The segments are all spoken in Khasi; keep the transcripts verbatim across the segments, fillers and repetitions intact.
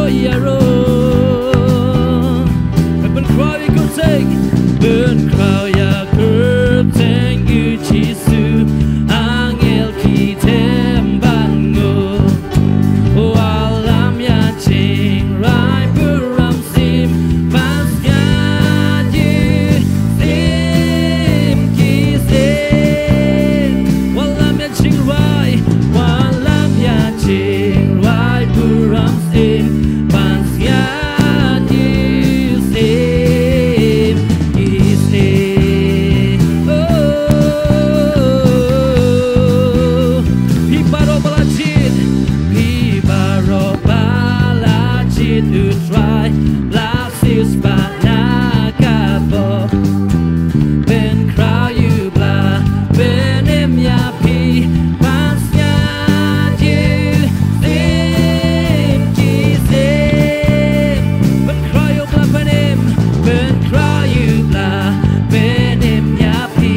Ïaroh. Pynkhraw ïa kyrteng, pynkhraw ïa kyrteng U Jisu, angel ki them ban ngop. Wallam ïa jingrwai burom syiem, ban sngiat ïa u syiem ki syiem. Wallam ïa jingrwai, wallam ïa jingrwai burom syiem, ban sngiat ïa u syiem ki syiem. Oh, oh, oh, oh. Phi baroh ba la jied, phi baroh ba la jied, U Trai la siewspah na ka bok. Pynkhraw ïa u Blei, pynim ïa phi, ban sngiat ïa u syiem ki syiem. Pynkhraw ïa u Blei, pynim, pynkhraw ïa u Blei, pynim ïa phi,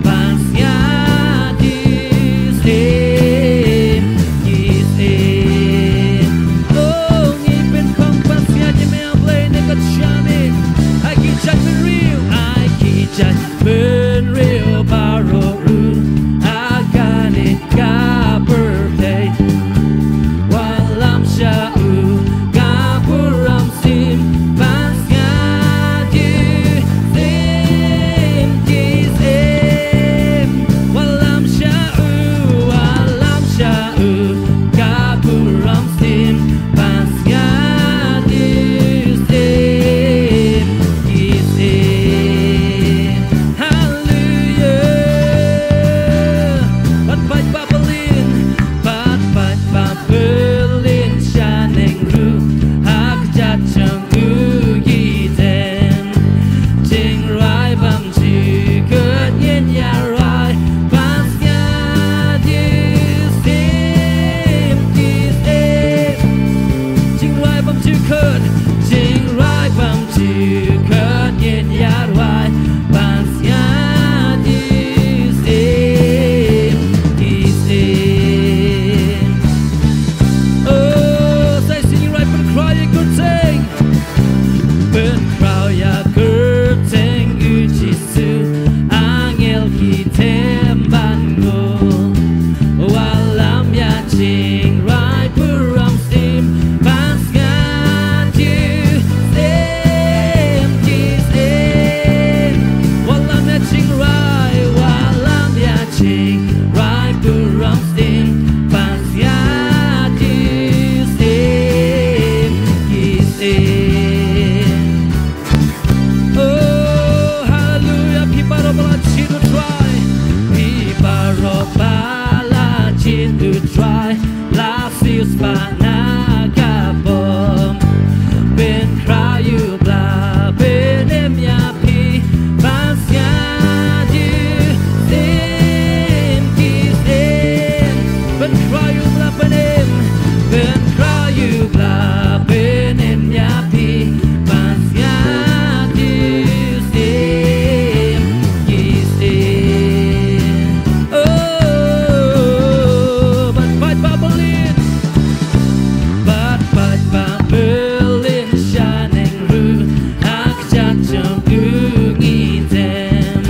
ban sngiat ïa u syiem ki syiem. Oh, ngi pynphong ban sngiat ïa me A Blei na ka jingim, ha ki jaitbynriew, ha ki jaitbynriew baroh ruh, ha kane ka pyrthei. Wallam sha u ka burom syiem, ban sngiat ïa u syiem ki syiem. Wallam sha u, wallam sha u ka burom syiem, ban sngiat ïa u syiem ki syiem. Haleluia. Bad paidbah ba lin, bad paidbah ba lin shaneng ruh, ha kjat jong u ki dem. Jingrwai bymjukut ngin ïarwai, ban sngiat ïa u syiem ki syiem. Jingrwai bymjukut, jingrwai bymjukut ngin ïarwai, ban sngiat ïa u syiem ki syiem. Oh, sa shisien ngi rwai, pynkhraw ïa kyrteng, pynkhraw ïa kyrteng U Jisu, angel ki them ban ngop. Wallam ïa jingrwai burom syiem, ban sngiat ïa u syiem ki syiem. Wallam ïa jingrwai, wallam ïa jingrwai burom syiem, ban sngiat ïa u syiem ki syiem. Oh, haleluia, phi baroh ba la jied, U Trai. Phi baroh ba la jied, U Trai la siewspah na ka bok. Pynkhraw ïa u Blei, pynim ïa phi, ban sngiat ïa u syiem ki syiem. Pynkhraw ïa u Blei, pynim, pynkhraw ïa u Blei, pynim ïa phi, ban sngiat ïa u syiem ki syiem. Oh, bad paidbah ba lin, bad paidbah ba lin shaneng ruh, ha kjat jong u ngi dem.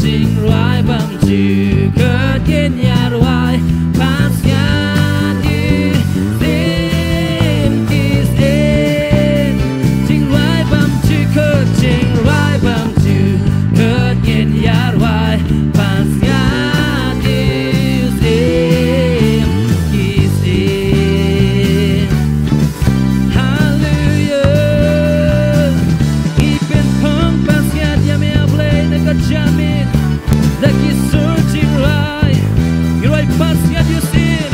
Jingrwai bymjukut ngin ïarwai, ban sngiat ïa u syiem ki syiem. Jingrwai bymjukut, jingrwai bymjukut ngin ïarwai, ban sngiat ïa u syiem ki syiem. Haleluia. Ngi pynphong ban sngiat ïa me A Blei na ka jingim, da ki sur jingrwai. Ngi rwai ban sngiat ïa u syiem.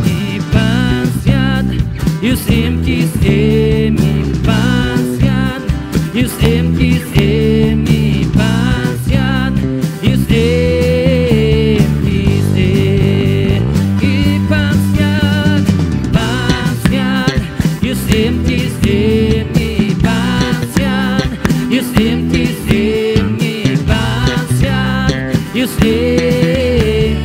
Ngi ban sngiat ïa u syiem ki syiem, ngi ban sngiat ïa u syiem ki syiem, ngi ban sngiat ïa u syiem ki syiem, ngi ban sngiat, ban sngiat ïa u syiem ki syiem, ngi ban sngiat ïa u syiem ki syiem, ngi ban sngiat ïa u syiem.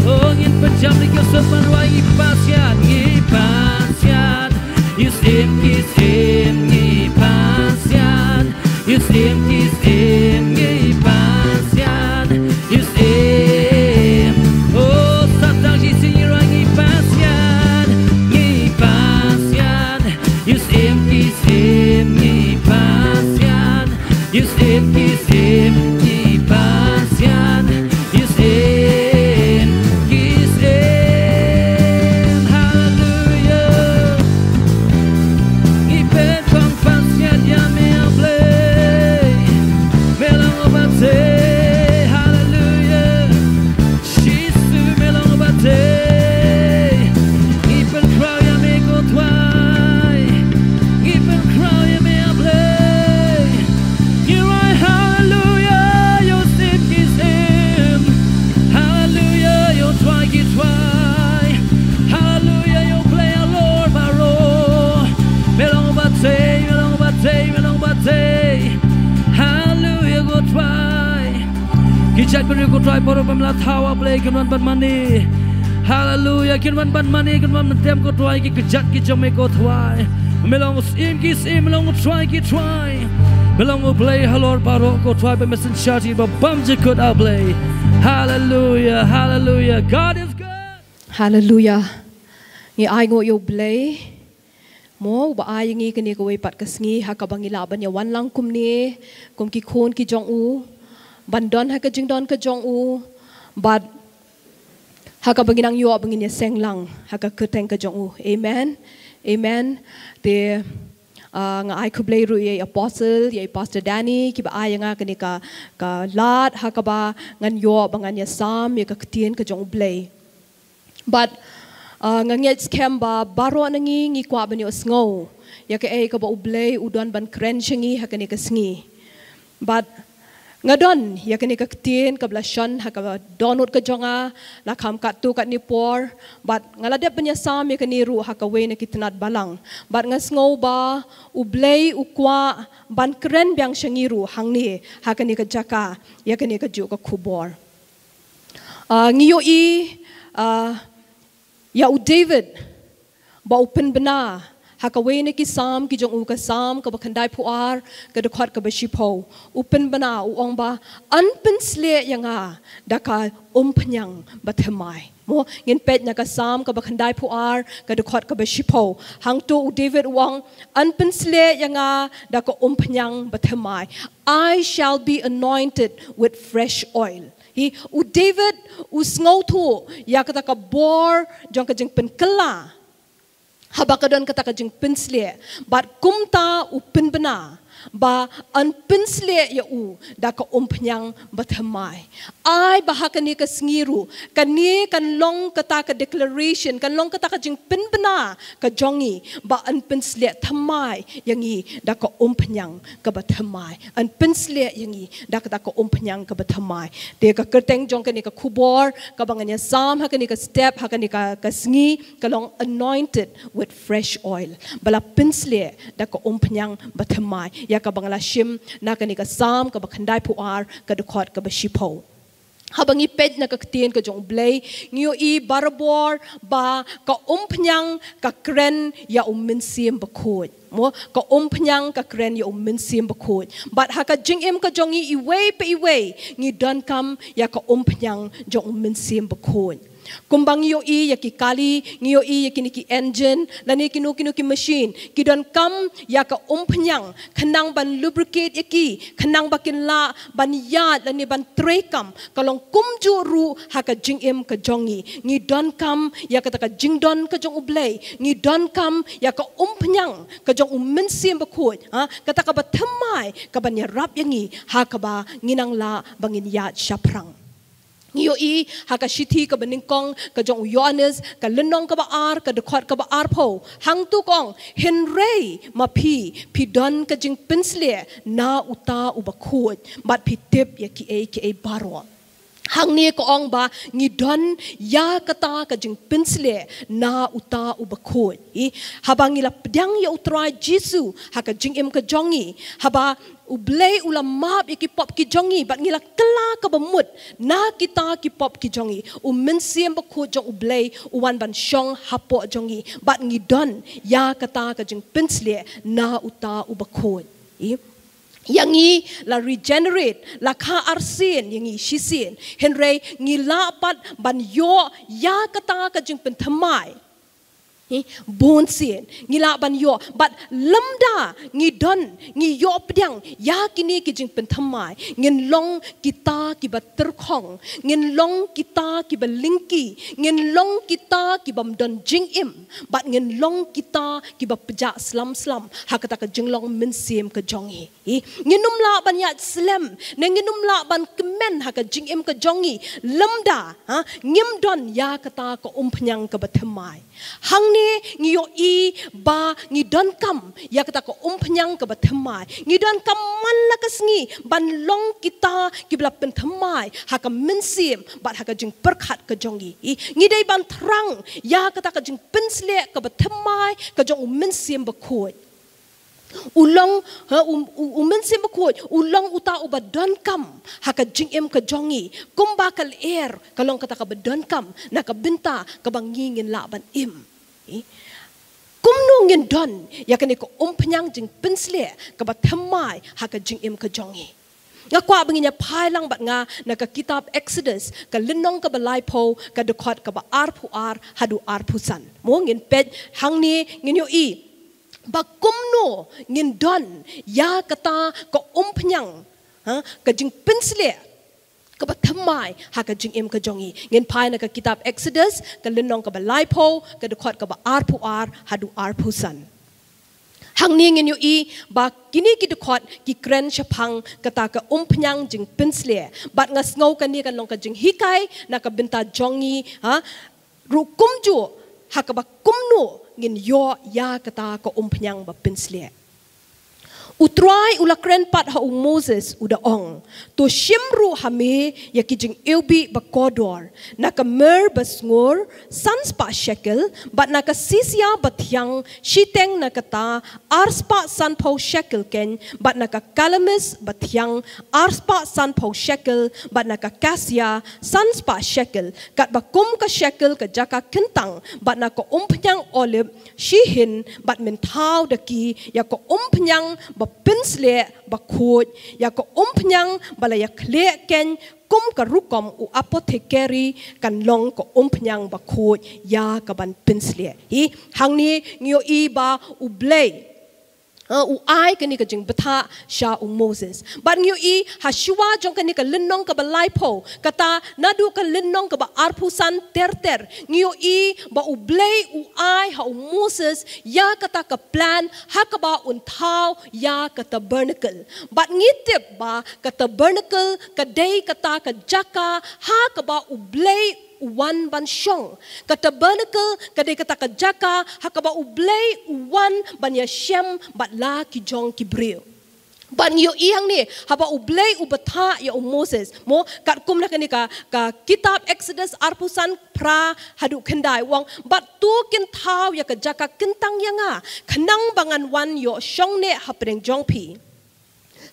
Oh, ngin pynjam ïa ki sur ban rwai, ngi ban sngiat, ngi ban sngiat Ïa u Syiem ki Syiem ngi pasian. Ïa u Syiem ki Syiem ngi pasian. Ïa u Syiem. Oh, sa tang shisien ngi rwai ngi pasian. Ngi pasian. Ïa u Syiem ki Syiem ngi pasian. Ïa u Syiem ki Syiem ngi pasian. Ïa u Syiem ki Syiem. Haleluya. Ngi pynpang pasian ïa me, A Blei. Me long uba tei. Haleluya. Jisu, me long uba tei. Ngi pynkhraw ïa me, ko Trai. Ngi pynkhraw ïa me, A Blei. Ngi rwai haleluya ïa u Syiem ki Syiem. Haleluya ïa u Trai ki trai. Haleluya ïa u Blei halor baroh. Me long uba tei, me long uba tei, me long uba tei. Haleluya, ko Trai. Ki jait bynriew, ko Trai, baroh ba me la thaw, A Blei, kin wan ban mane. Haleluya, kin wan ban mane, kin wan ban tem, ko Trai, ki kjat ki jong me, ko Trai. Me long u Syiem ki Syiem, me long u Trai ki trai. Me long U Blei halor baroh, ko Trai, ba me synshar ïa ngi ba bymjukut, A Blei. Haleluya, haleluya. God is good. Haleluya. Ngi ainguh ïa U Blei. Mo, uba ai ïa ngi kane kawei pat ka sngi ha kaba ngi lah ban ïa wan lang kumne kum ki khun ki jong u, ban don ha ka jingdon ka jong u, bad ha kaba ngi nang ïoh ba ngin ïa seng lang ha ka kyrteng ka jong u. Amen. Amen. Te, ah, nga ai khublei ruh ïa i Apostle, ïa i Pastor Danny, kiba ai ïa nga kane ka, ka lad ha kaba ngan ïoh ba ngan ïa sam ïa ka ktien ka jong U Blei. Bad, ah, nga ngeit skhem ba baroh na ngi ngi kwah ban ïohsngew ïa kaei kaba U Blei u don ban kren sha ngi ha kane ka sngi. Bad nga don ïa kane ka ktien kaba la shon ha ka dohnud ka jong nga, la kham katto katne por. Bad nga la dep ban ïa sam ïa kane ruh ha kawei na ki tnat balang. Bad nga sngew ba U Blei u kwah ban kren biang sha ngi ruh hangne ha kane ka jaka ïa kane ka juh ka khubor. Ah, ngi ïohi, ah, ïa u David ba u pynbna ha kawei na ki Salm ki jong u, ka Salm kaba khyndaiphew ar, ka dkhot kaba shiphew. U pynbna, u ong ba, yn pynsleh ïa nga da ka umphniang bathymmai. Mo, ngin peit na ka Salm kaba khyndaiphew ar, ka dkhot kaba shiphew. Hangto u David u ong, yn pynsleh ïa nga da ka umphniang bathymmai. I shall be anointed with fresh oil. Hi, u David u sngewthuh ïa kata ka bor jong ka jingpynkylla haba ka don kata ka jingpynsleh. Bad kumta u pynbna ba yn pynsleh ïa u da ka umphniang bathymmai. Ai ba ha kane ka sngi ruh, kane kan long kata ka declaration, kan long kata ka jingpynbna ka jong ngi ba yn pynsleh thymmai ïa ngi da ka umphniang kaba thymmai. Yn pynsleh ïa ngi da kata ka umphniang kaba thymmai. Te ka kyrteng jong kane ka khubor kaba ngan ïa sam ha kane ka step, ha kane ka, ka sngi, ka long anointed with fresh oil. Ba la pynsleh da ka umphniang bathymmai. Ïa kaba nga la shim na kane ka Salm kaba khyndaiphew ar, ka dkhot kaba shiphew. Haba ngi peit na ka ktien ka jong U Blei, ngi ïohi barabor ba ka umphniang ka kren ïa U Mynsiem Bakhuid. Mo, ka umphniang ka kren ïa U Mynsiem Bakhuid. Bad ha ka jingim ka jong ngi iwei pa iwei, ngi donkam ïa ka umphniang jong U Mynsiem Bakhuid. Kumba ngi ïohi ïa ki kali, ngi ïohi ïa kine ki engine, lane kino kino ki machine, ki donkam ïa ka umphniang khnang ban lubricate ïa ki, khnang ba kin lah ban ïaid lane ban treikam. Ka long kumjuh ruh ha ka jingim ka jong ngi. Ngi donkam ïa kata ka jingdon ka jong U Blei. Ngi donkam ïa ka umphniang ka jong U Mynsiem Bakhuid, ha, kata kaba thymmai kaban ïarap ïa ngi ha kaba ngin nang lah ba ngin ïaid shaphrang. Ngi ïohi ha ka shithi kaba nyngkong ka jong u Ïoannis, ka lynnong kaba ar, ka dkhot kaba arphew. Hangto ka ong, hynrei ma phi, phi don ka jingpynsleh na uta U Bakhuid, bad phi tip ïa kiei kiei baroh. Hangne ka ong ba ngi don ïa kata ka jingpynsleh na uta u bakhuid. I, haba ngi la pdiang ïa u Trai Jisu ha ka jingim ka jong ngi, haba U Blei u la map ïa ki pop ki jong ngi, bad ngi la kylla kaba mut na kita ki pop ki jong ngi, U Mynsiem Bakhuid jong U Blei u wan ban shong hapoh jong ngi, bad ngi don ïa kata ka jingpynsleh na uta u bakhuid. I, ïa ngi la regenerate, la kha arsien ïa ngi shisien. Hynrei ngi lah pat ban ïoh ïa kata ka jingpynthymmai. Hi, bun sien ngi lah ban ïoh, bad lymda ngi don, ngi ïoh pdiang ïa kine ki jingpynthymmai, ngin long kita kiba tyrkhong, ngin long kita kiba lyngkhi, ngin long kita kibym don jingim, bad ngin long kita kiba pjah slem slem ha kata ka jinglong mynsiem ka jong ngi. Hi, ngin ym lah ban ïaid slem, ne ngin ym lah ban kmen ha ka jingim ka jong ngi lymda, ha, ngim don ïa kata ka umphniang kaba thymmai. Hangne ngi ïohi ba ngi donkam ïa kata ka umphniang kaba thymmai. Ngi donkam man la ka sngi ban long kita kiba la pynthymmai ha ka mynsiem bad ha ka jingpyrkhat ka jong ngi. Hi, ngi dei ban thrang ïa kata ka jingpynsleh kaba thymmai ka jong U Mynsiem Bakhuid. U long, ha, U, U, U Mynsiem Bakhuid u long uta uba donkam ha ka jingim ka jong ngi, kumba ka lyer ka long kata kaba donkam na ka bynta kaba ngi ngin lah ban im. Hi, kumno ngin don ïa kane ka umphniang jingpynsleh kaba thymmai ha ka jingim ka jong ngi? Nga kwah ba ngin ïa phai lang bad nga na ka kitab Exodus, ka lynnong kaba laiphew, ka dkhot kaba arphew ar haduh arphew san. Mo, ngin peit hangne, ngin ïohi ba kumno ngin don ïa kata ka umphniang, ha, ka jingpynsleh kaba thymmai ha ka jingim ka jong ngi. Ngin phai na ka kitab Exodus, ka lynnong kaba laiphew, ka dkhot kaba arphew ar haduh arphew san. Hangne ngin ïohi ba kine ki dkhot ki kren shaphang kata ka umphniang jingpynsleh. Bad nga sngew kane kan long ka jinghikai na ka bynta jong ngi, ha, ruh kumjuh ha kaba kumno ngin ïoh ïa kata ka umphniang ba pynsleh. U Trai u la kren pat ha u Moses, u da ong: To shim ruh ha me ïa ki jingiwbih ba kordor, na ka myrrh ba sngur san spah shekel, bad na ka sisia ba thiang shiteng na kata ar spah sanphew shekel keiñ, bad na ka kalamus ba thiang ar spah sanphew shekel, bad na ka kasia san spah shekel, katba kum ka shekel ka jaka kyntang, bad na ka umphniang olib shi hin, bad men thaw da ki ïa ka umphniang ba pynsleh bakhuid, ïa ka umphniang ba la ïakhleh keiñ, kum ka rukom u apothekari, kan long ka umphniang bakhuid ïa kaban pynsleh. Hi, hangne ngi ïohi ba U Blei, ha, u ai kane ka jingbthah sha u Moses. Bad ngi ïohi ha shuwa jong kane ka lynnong kaba laiphew, kata naduh ka lynnong kaba arphew san ter ter, ngi ïohi ba U Blei u ai ha u Moses ïa kata ka plan ha kaba un thaw ïa ka tabernacle. Bad ngi tip ba ka tabernacle ka dei kata ka jaka ha kaba U Blei u wan ban shong. Ka tabernacle ka dei kata ka jaka ha kaba U Blei u wan ban ïashem bad la ki jong ki briew. Bad ngi ïohi hangne, haba U Blei u bthah ïa u Moses, mo, katkum na kane ka, ka kitab Exodus arphew san phra haduh khyndai, u ong: Bad to kin thaw ïa ka jaka kyntang ïa nga, khnang ba ngan wan ïoh shong neh hapdeng jong phi.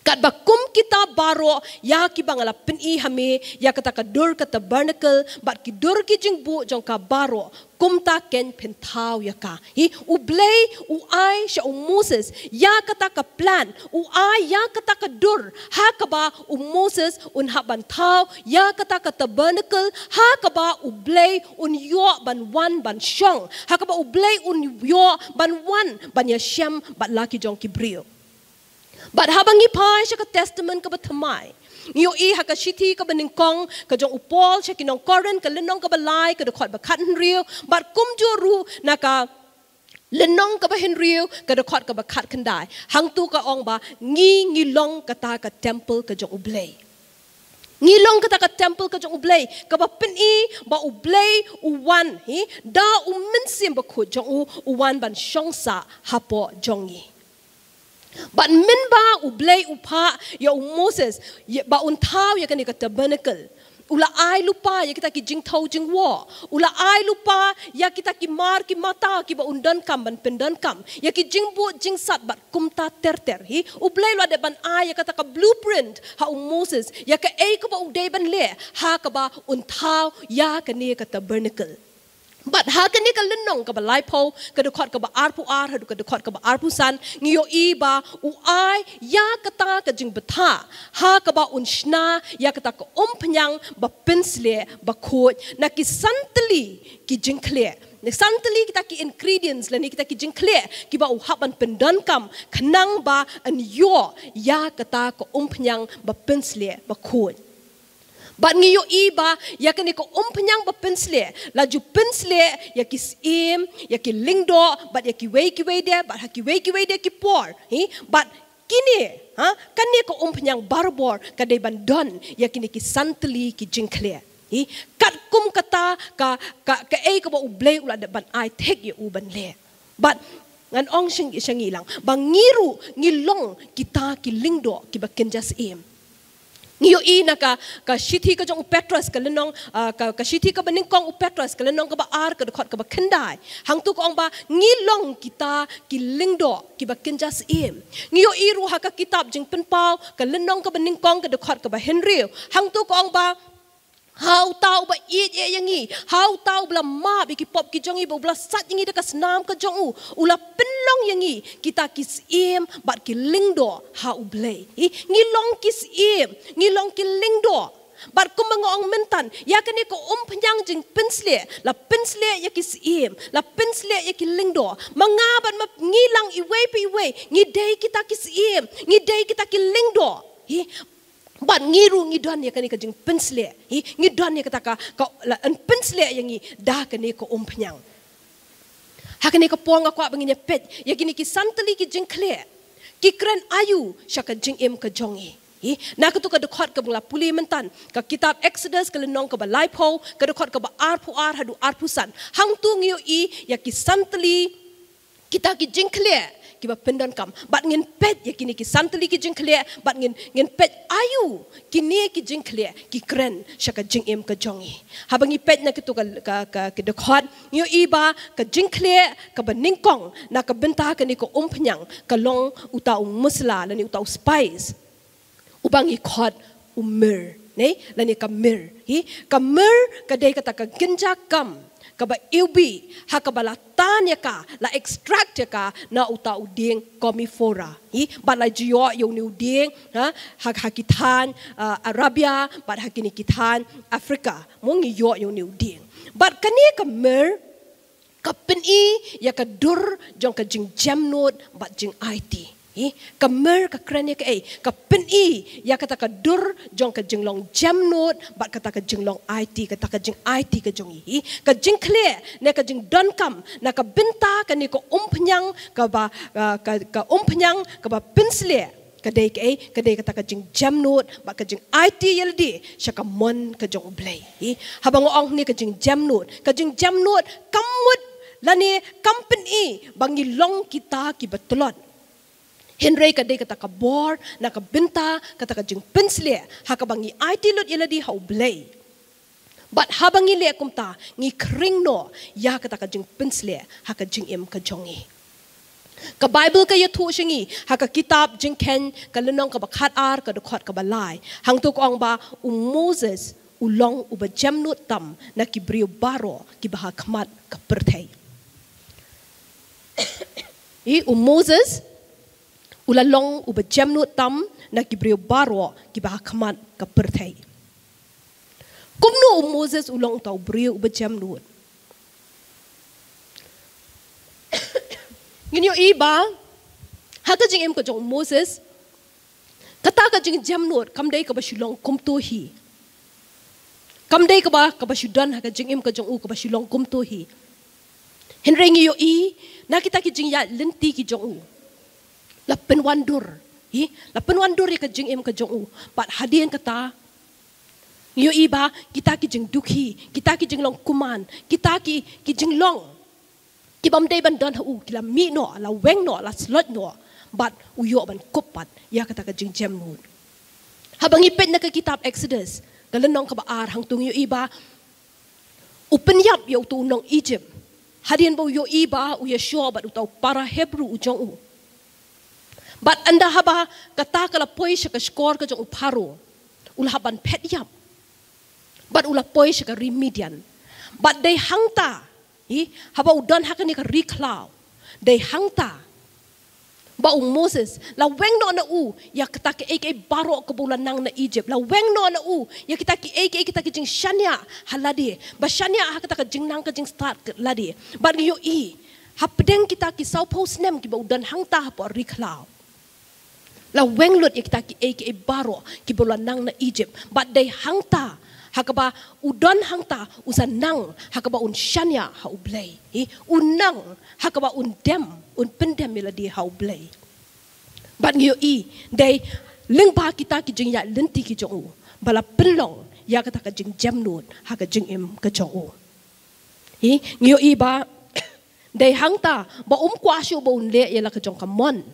Katba kum kita baroh ïa kiba nga la pyni ha me ïa kata ka dur ka tabernacle bad ki dur ki jingbuh jong ka baroh, kumta keiñ phin thaw ïa ka. Hi, U Blei u ai sha u Moses ïa kata ka plan, u ai ïa kata ka dur ha kaba u Moses un hap ban thaw ïa kata ka tabernacle, ha kaba U Blei un ïoh ban wan ban shong, ha kaba U Blei un ïoh ban wan ban ïashem bad la ki jong ki briew. Bad haba ngi phai sha ka Testament kaba thymmai, ngi ïohi ha ka shithi kaba nyngkong ka jong u Paul sha ki nong Korinth, ka lynnong kaba lai, ka dkhot ba khathynriew, bad kumjuh ruh na ka lynnong kaba hynriew, ka dkhot kaba khatkhyndai. Hangto ka ong ba ngi, ngi long kata ka temple ka jong U Blei. Ngi long kata ka temple ka jong U Blei, kaba pyni ba U Blei u wan, hi, da U Mynsiem Bakhuid jong u, u wan ban shong sah hapoh jong ngi. Bad mynba U Blei u phah ïa u Moses, ïa, ba un thaw ïa kane ka tabernacle, U la ai lypa ïa kita ki jingthaw jingwoh. U la ai lypa ïa kita ki mar ki mata kiba un donkam ban pyndonkam. Ïa ki jingbud jingsat bad kumta ter ter hi. U Blei u la dep ban ai ïa kata ka blueprint ha u Moses. Ïa kaei kaba u dei ban leh. Ha kaba un thaw ïa kane ka tabernacle. Bad ha kane ka lynnong kaba laiphew, ka dkhot kaba arphew ar, haduh ka dkhot kaba arphew san, ngi ïohi ba u ai ïa kata ka jingbthah, ha kaba un shna ïa kata ka umphniang ba pynshlur bakhuid, na ki san tylli ki jingkhleh. Na san tylli kita ki ingredients, lane kita ki jingkhleh, kiba u hap ban pyndonkam, khnang ba yn ïoh ïa kata ka umphniang ba pynshlur bakhuid. Bad ngi ïohi ba, ïa kane ka umphniang ba pynshlur, la ju pynshlur, ïa ki syiem, ïa ki lyngdoh, bad ïa kiwei kiwei de, bad ha kiwei kiwei de ki por, hi, bad kine, ha, kane ka umphniang barabor, ka dei ban don, ïa kine ki san tylli ki jingkhleh. Hi, katkum kata, ka, ka, kaei kaba u Blei u la dep ban ai thik ïa u ban leh. Bad, ngan ong sha ngi, sha ngi lang. Ba ngi ruh, ngi long kita ki lyngdoh, kiba kynja syiem. Ngi ïohi na ka, ka shithi ka jong u Petros ka lynnong, ah, ka, ka shithi kaba nyngkong u Petros ka lynnong kaba ar ka dkhot kaba khyndai. Hangtu ka ong ba ngi long kita ki lyngdoh kiba kynja syiem. Ngi ïohi ruh ha ka kitab Jingpynpaw ka lynnong kaba nyngkong ka dkhot kaba hynriew. Hangtu ka ong ba ha uta uba ïeit ïa ngi, ha uta uba la map ïa ki pop ki jong ngi, ba uba la sait ïa ngi da ka snam ka jong u, u la pynlong ïa ngi kita ki syiem bad ki lyngdoh ha u Blei. Hi, ngi long ki syiem, ngi long ki lyngdoh. Bad kumba nga ong myntan, ïa kane ka umphniang jingpynshlur, la pynshlur ïa ki syiem, la pynshlur ïa ki lyngdoh. Ma nga bad ma ngi lang iwei pa iwei, ngi dei kita ki syiem, ngi dei kita ki lyngdoh. Hi, bad ngi ruh ngi don ïa kane ka jingpynshlur. Hi, ngi don ïa kata ka, ka la yn pynshlur ïa ngi da kane ka umphniang. Ha kane ka por nga kwah ba ngin ïa peit ïa kine ki san tylli ki jingkhleh. Ki kren aïu sha ka jingim ka jong ngi. Hi, na katu ka dkhot kaba nga la pule myntan, ka kitab Exodus ka lynnong kaba laiphew, ka dkhot kaba arphew ar haduh arphew san. Hangtu ngi ïohi ïa ki san tylli kita ki jingkhleh kiba pyndonkam. Bad ngin peit ïa kine ki san tylli ki jingkhleh, bad ngin, ngin peit aïu kine ki jingkhleh ki kren sha ka jingim ka jong ngi. Haba ngi peit na katu ka, ka, ka, ka dkhot, ngi ïohi ba ka jingkhleh kaba nyngkong na ka bynta kane ka umphniang ka long uta u masala lane uta u spice. Uba ngi khot u myrrh, ne? Lane ka myrrh. Hi, ka myrrh ka dei kata ka kynja kam kaba iwbih, ha kaba la tan ïa ka, la extract ïa ka na uta u dieng Commiphora. Hi, bad la ju ïoh ïa une u dieng, ha, ha, ha ki thaiñ, ah, Arabia, bad ha kine ki thaiñ Africa. Mo ngi ïoh ïa une u dieng. Bad kane ka myrrh, ka pyni ïa ka dur jong ka jingjemnud bad jingaiti. Hi, ka myrrh ka kren ïa kaei, ka pyni ïa kata ka dur jong ka jinglong jemnud bad kata ka jinglong aiti, kata ka jingaiti ka jong ngi. Hi, ka jingkhleh ne ka jingdonkam na ka bynta kane ka umphniang kaba, ah, ka, ka umphniang kaba pynshlur. Ka dei kaei, ka dei kata ka jingjemnud bad ka jingaiti ïalade sha ka mon ka jong u Blei. Hi, haba nga ong ne ka jingjemnud, ka jingjemnud kam mut lane kam pyni ba ngi long kita kiba tlot. Hynrei ka dei kata ka bor na ka bynta kata ka jingpynshlur ha kaba ngi aiti lut ïalade ha u Blei. Bad haba ngi leh kumta, ngi khring noh ïa kata ka jingpynshlur ha ka jingim ka jong ngi. Ka Baibl ka ïathuh sha ngi ha ka kitab Jingkheiñ ka lynnong kaba khatar ka dkhot kaba lai. Hangtu ka ong ba u Moses u long uba jemnud tam na ki briew baroh kiba ha khmat ka pyrthei. Hi, u Moses u la long uba jemnud tam na ki briew baroh kiba ha khmat ka pyrthei. Kumno u Moses u long uta u briew uba jemnud? Ngin ïohi ba ha ka jingim ka jong u Moses, kata ka jingjemnud kam dei kaba shu long kumto hi. Kam dei kaba, kaba shu don ha ka jingim ka jong u kaba shu long kumto hi. Hynrei ngi ïohi na kita ki jingïaid lynti ki jong u, la pynwandur. Hi, la pynwandur ïa ka jingim ka jong u. Bad hadien kata, ngi ïohi ba kita ki jingdukhi, kita ki jinglong kuman, kita ki, ki jinglong kibym dei ban don ha u, ki la mih noh, la weng noh, la slot noh. Bad u ïoh ban kup pat ïa kata ka jingjemnud. Haba ngi peit na ka kitab Exodus, ka lynnong kaba ar, hangtu ngi ïohi ba u pynïap ïa utu u nong Egypt hadien ba u ïohi ba u ïashoh bad utu u para Hebru u jong u. Bad ynda haba kata ka la poi sha ka shkor ka jong u Pharaoh, u la hap ban phet ïap. Bad u la poi sha ka ri Midian. Bad dei hangta, hi, haba u don ha kane ka ri khlaw, dei hangta ba u Moses la weng noh na u ïa kata kaei kaei baroh kaba u la nang na Egypt, la weng noh na u ïa kita kaei kaei, kita ki jingshaniah ha lade, ba shaniah ha kata ka jingnang ka jingstad ka lade. Bad ngi ïohi, hapdeng kita ki sawphew snem kiba u don hangta hapoh ri khlaw, la weng lut ïa kita kiei kiei baroh kiba u la nang na Egypt. Bad dei hangta, ha kaba u don hangta, u sa nang ha kaba un shaniah ha U Blei. Hi, u nang ha kaba un dem, un pyndem ïa lade ha U Blei. Bad ngi ïohi, dei lyngba kita ki jingïaid lynti ki jong u ba la pynlong ïa kata ka jingjemnud ha ka jingim ka jong u. Hi, ngi ïohi ba dei hangta ba um kwah shuh ba un leh ïa la ka jong ka mon.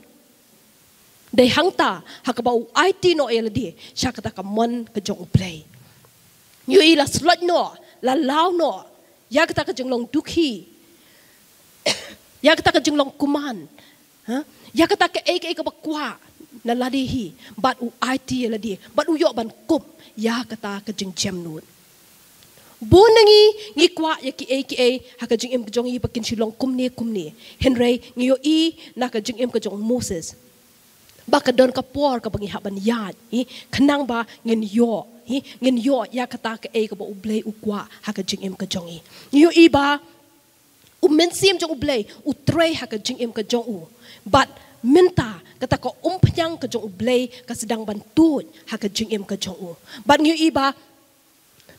Dei hangta ha kaba u aiti noh ïa lade sha kata ka mon ka jong U Blei. Ngi ïohi la slot noh, la law noh ïa kata ka jinglong dukhi, ïa kata ka jinglong kuman, ha? Ïa kata kaei kaei kaba kwah na lade hi, bad u aiti ïa lade, bad u ïoh ban kup ïa kata ka jingjemnud. Bun na ngi, ngi kwah ïa kiei kiei ha ka jingim ka jong ngi ba kin shu long kumne kumne. Hynrei ngi ïohi na ka jingim ka jong u Moses ba ka don ka por kaba ngi hap ban ïaid, hi, khnang ba ngin ïoh, hi, ngin ïoh ïa kata kaei kaba U Blei u kwah ha ka jingim ka jong ngi. Ngi ïohi ba u Mynsiem jong U Blei u trei ha ka jingim ka jong u. Bad mynta kata ka umphniang ka jong U Blei ka sdang ban tuid ha ka jingim ka jong u. Bad ngi ïohi ba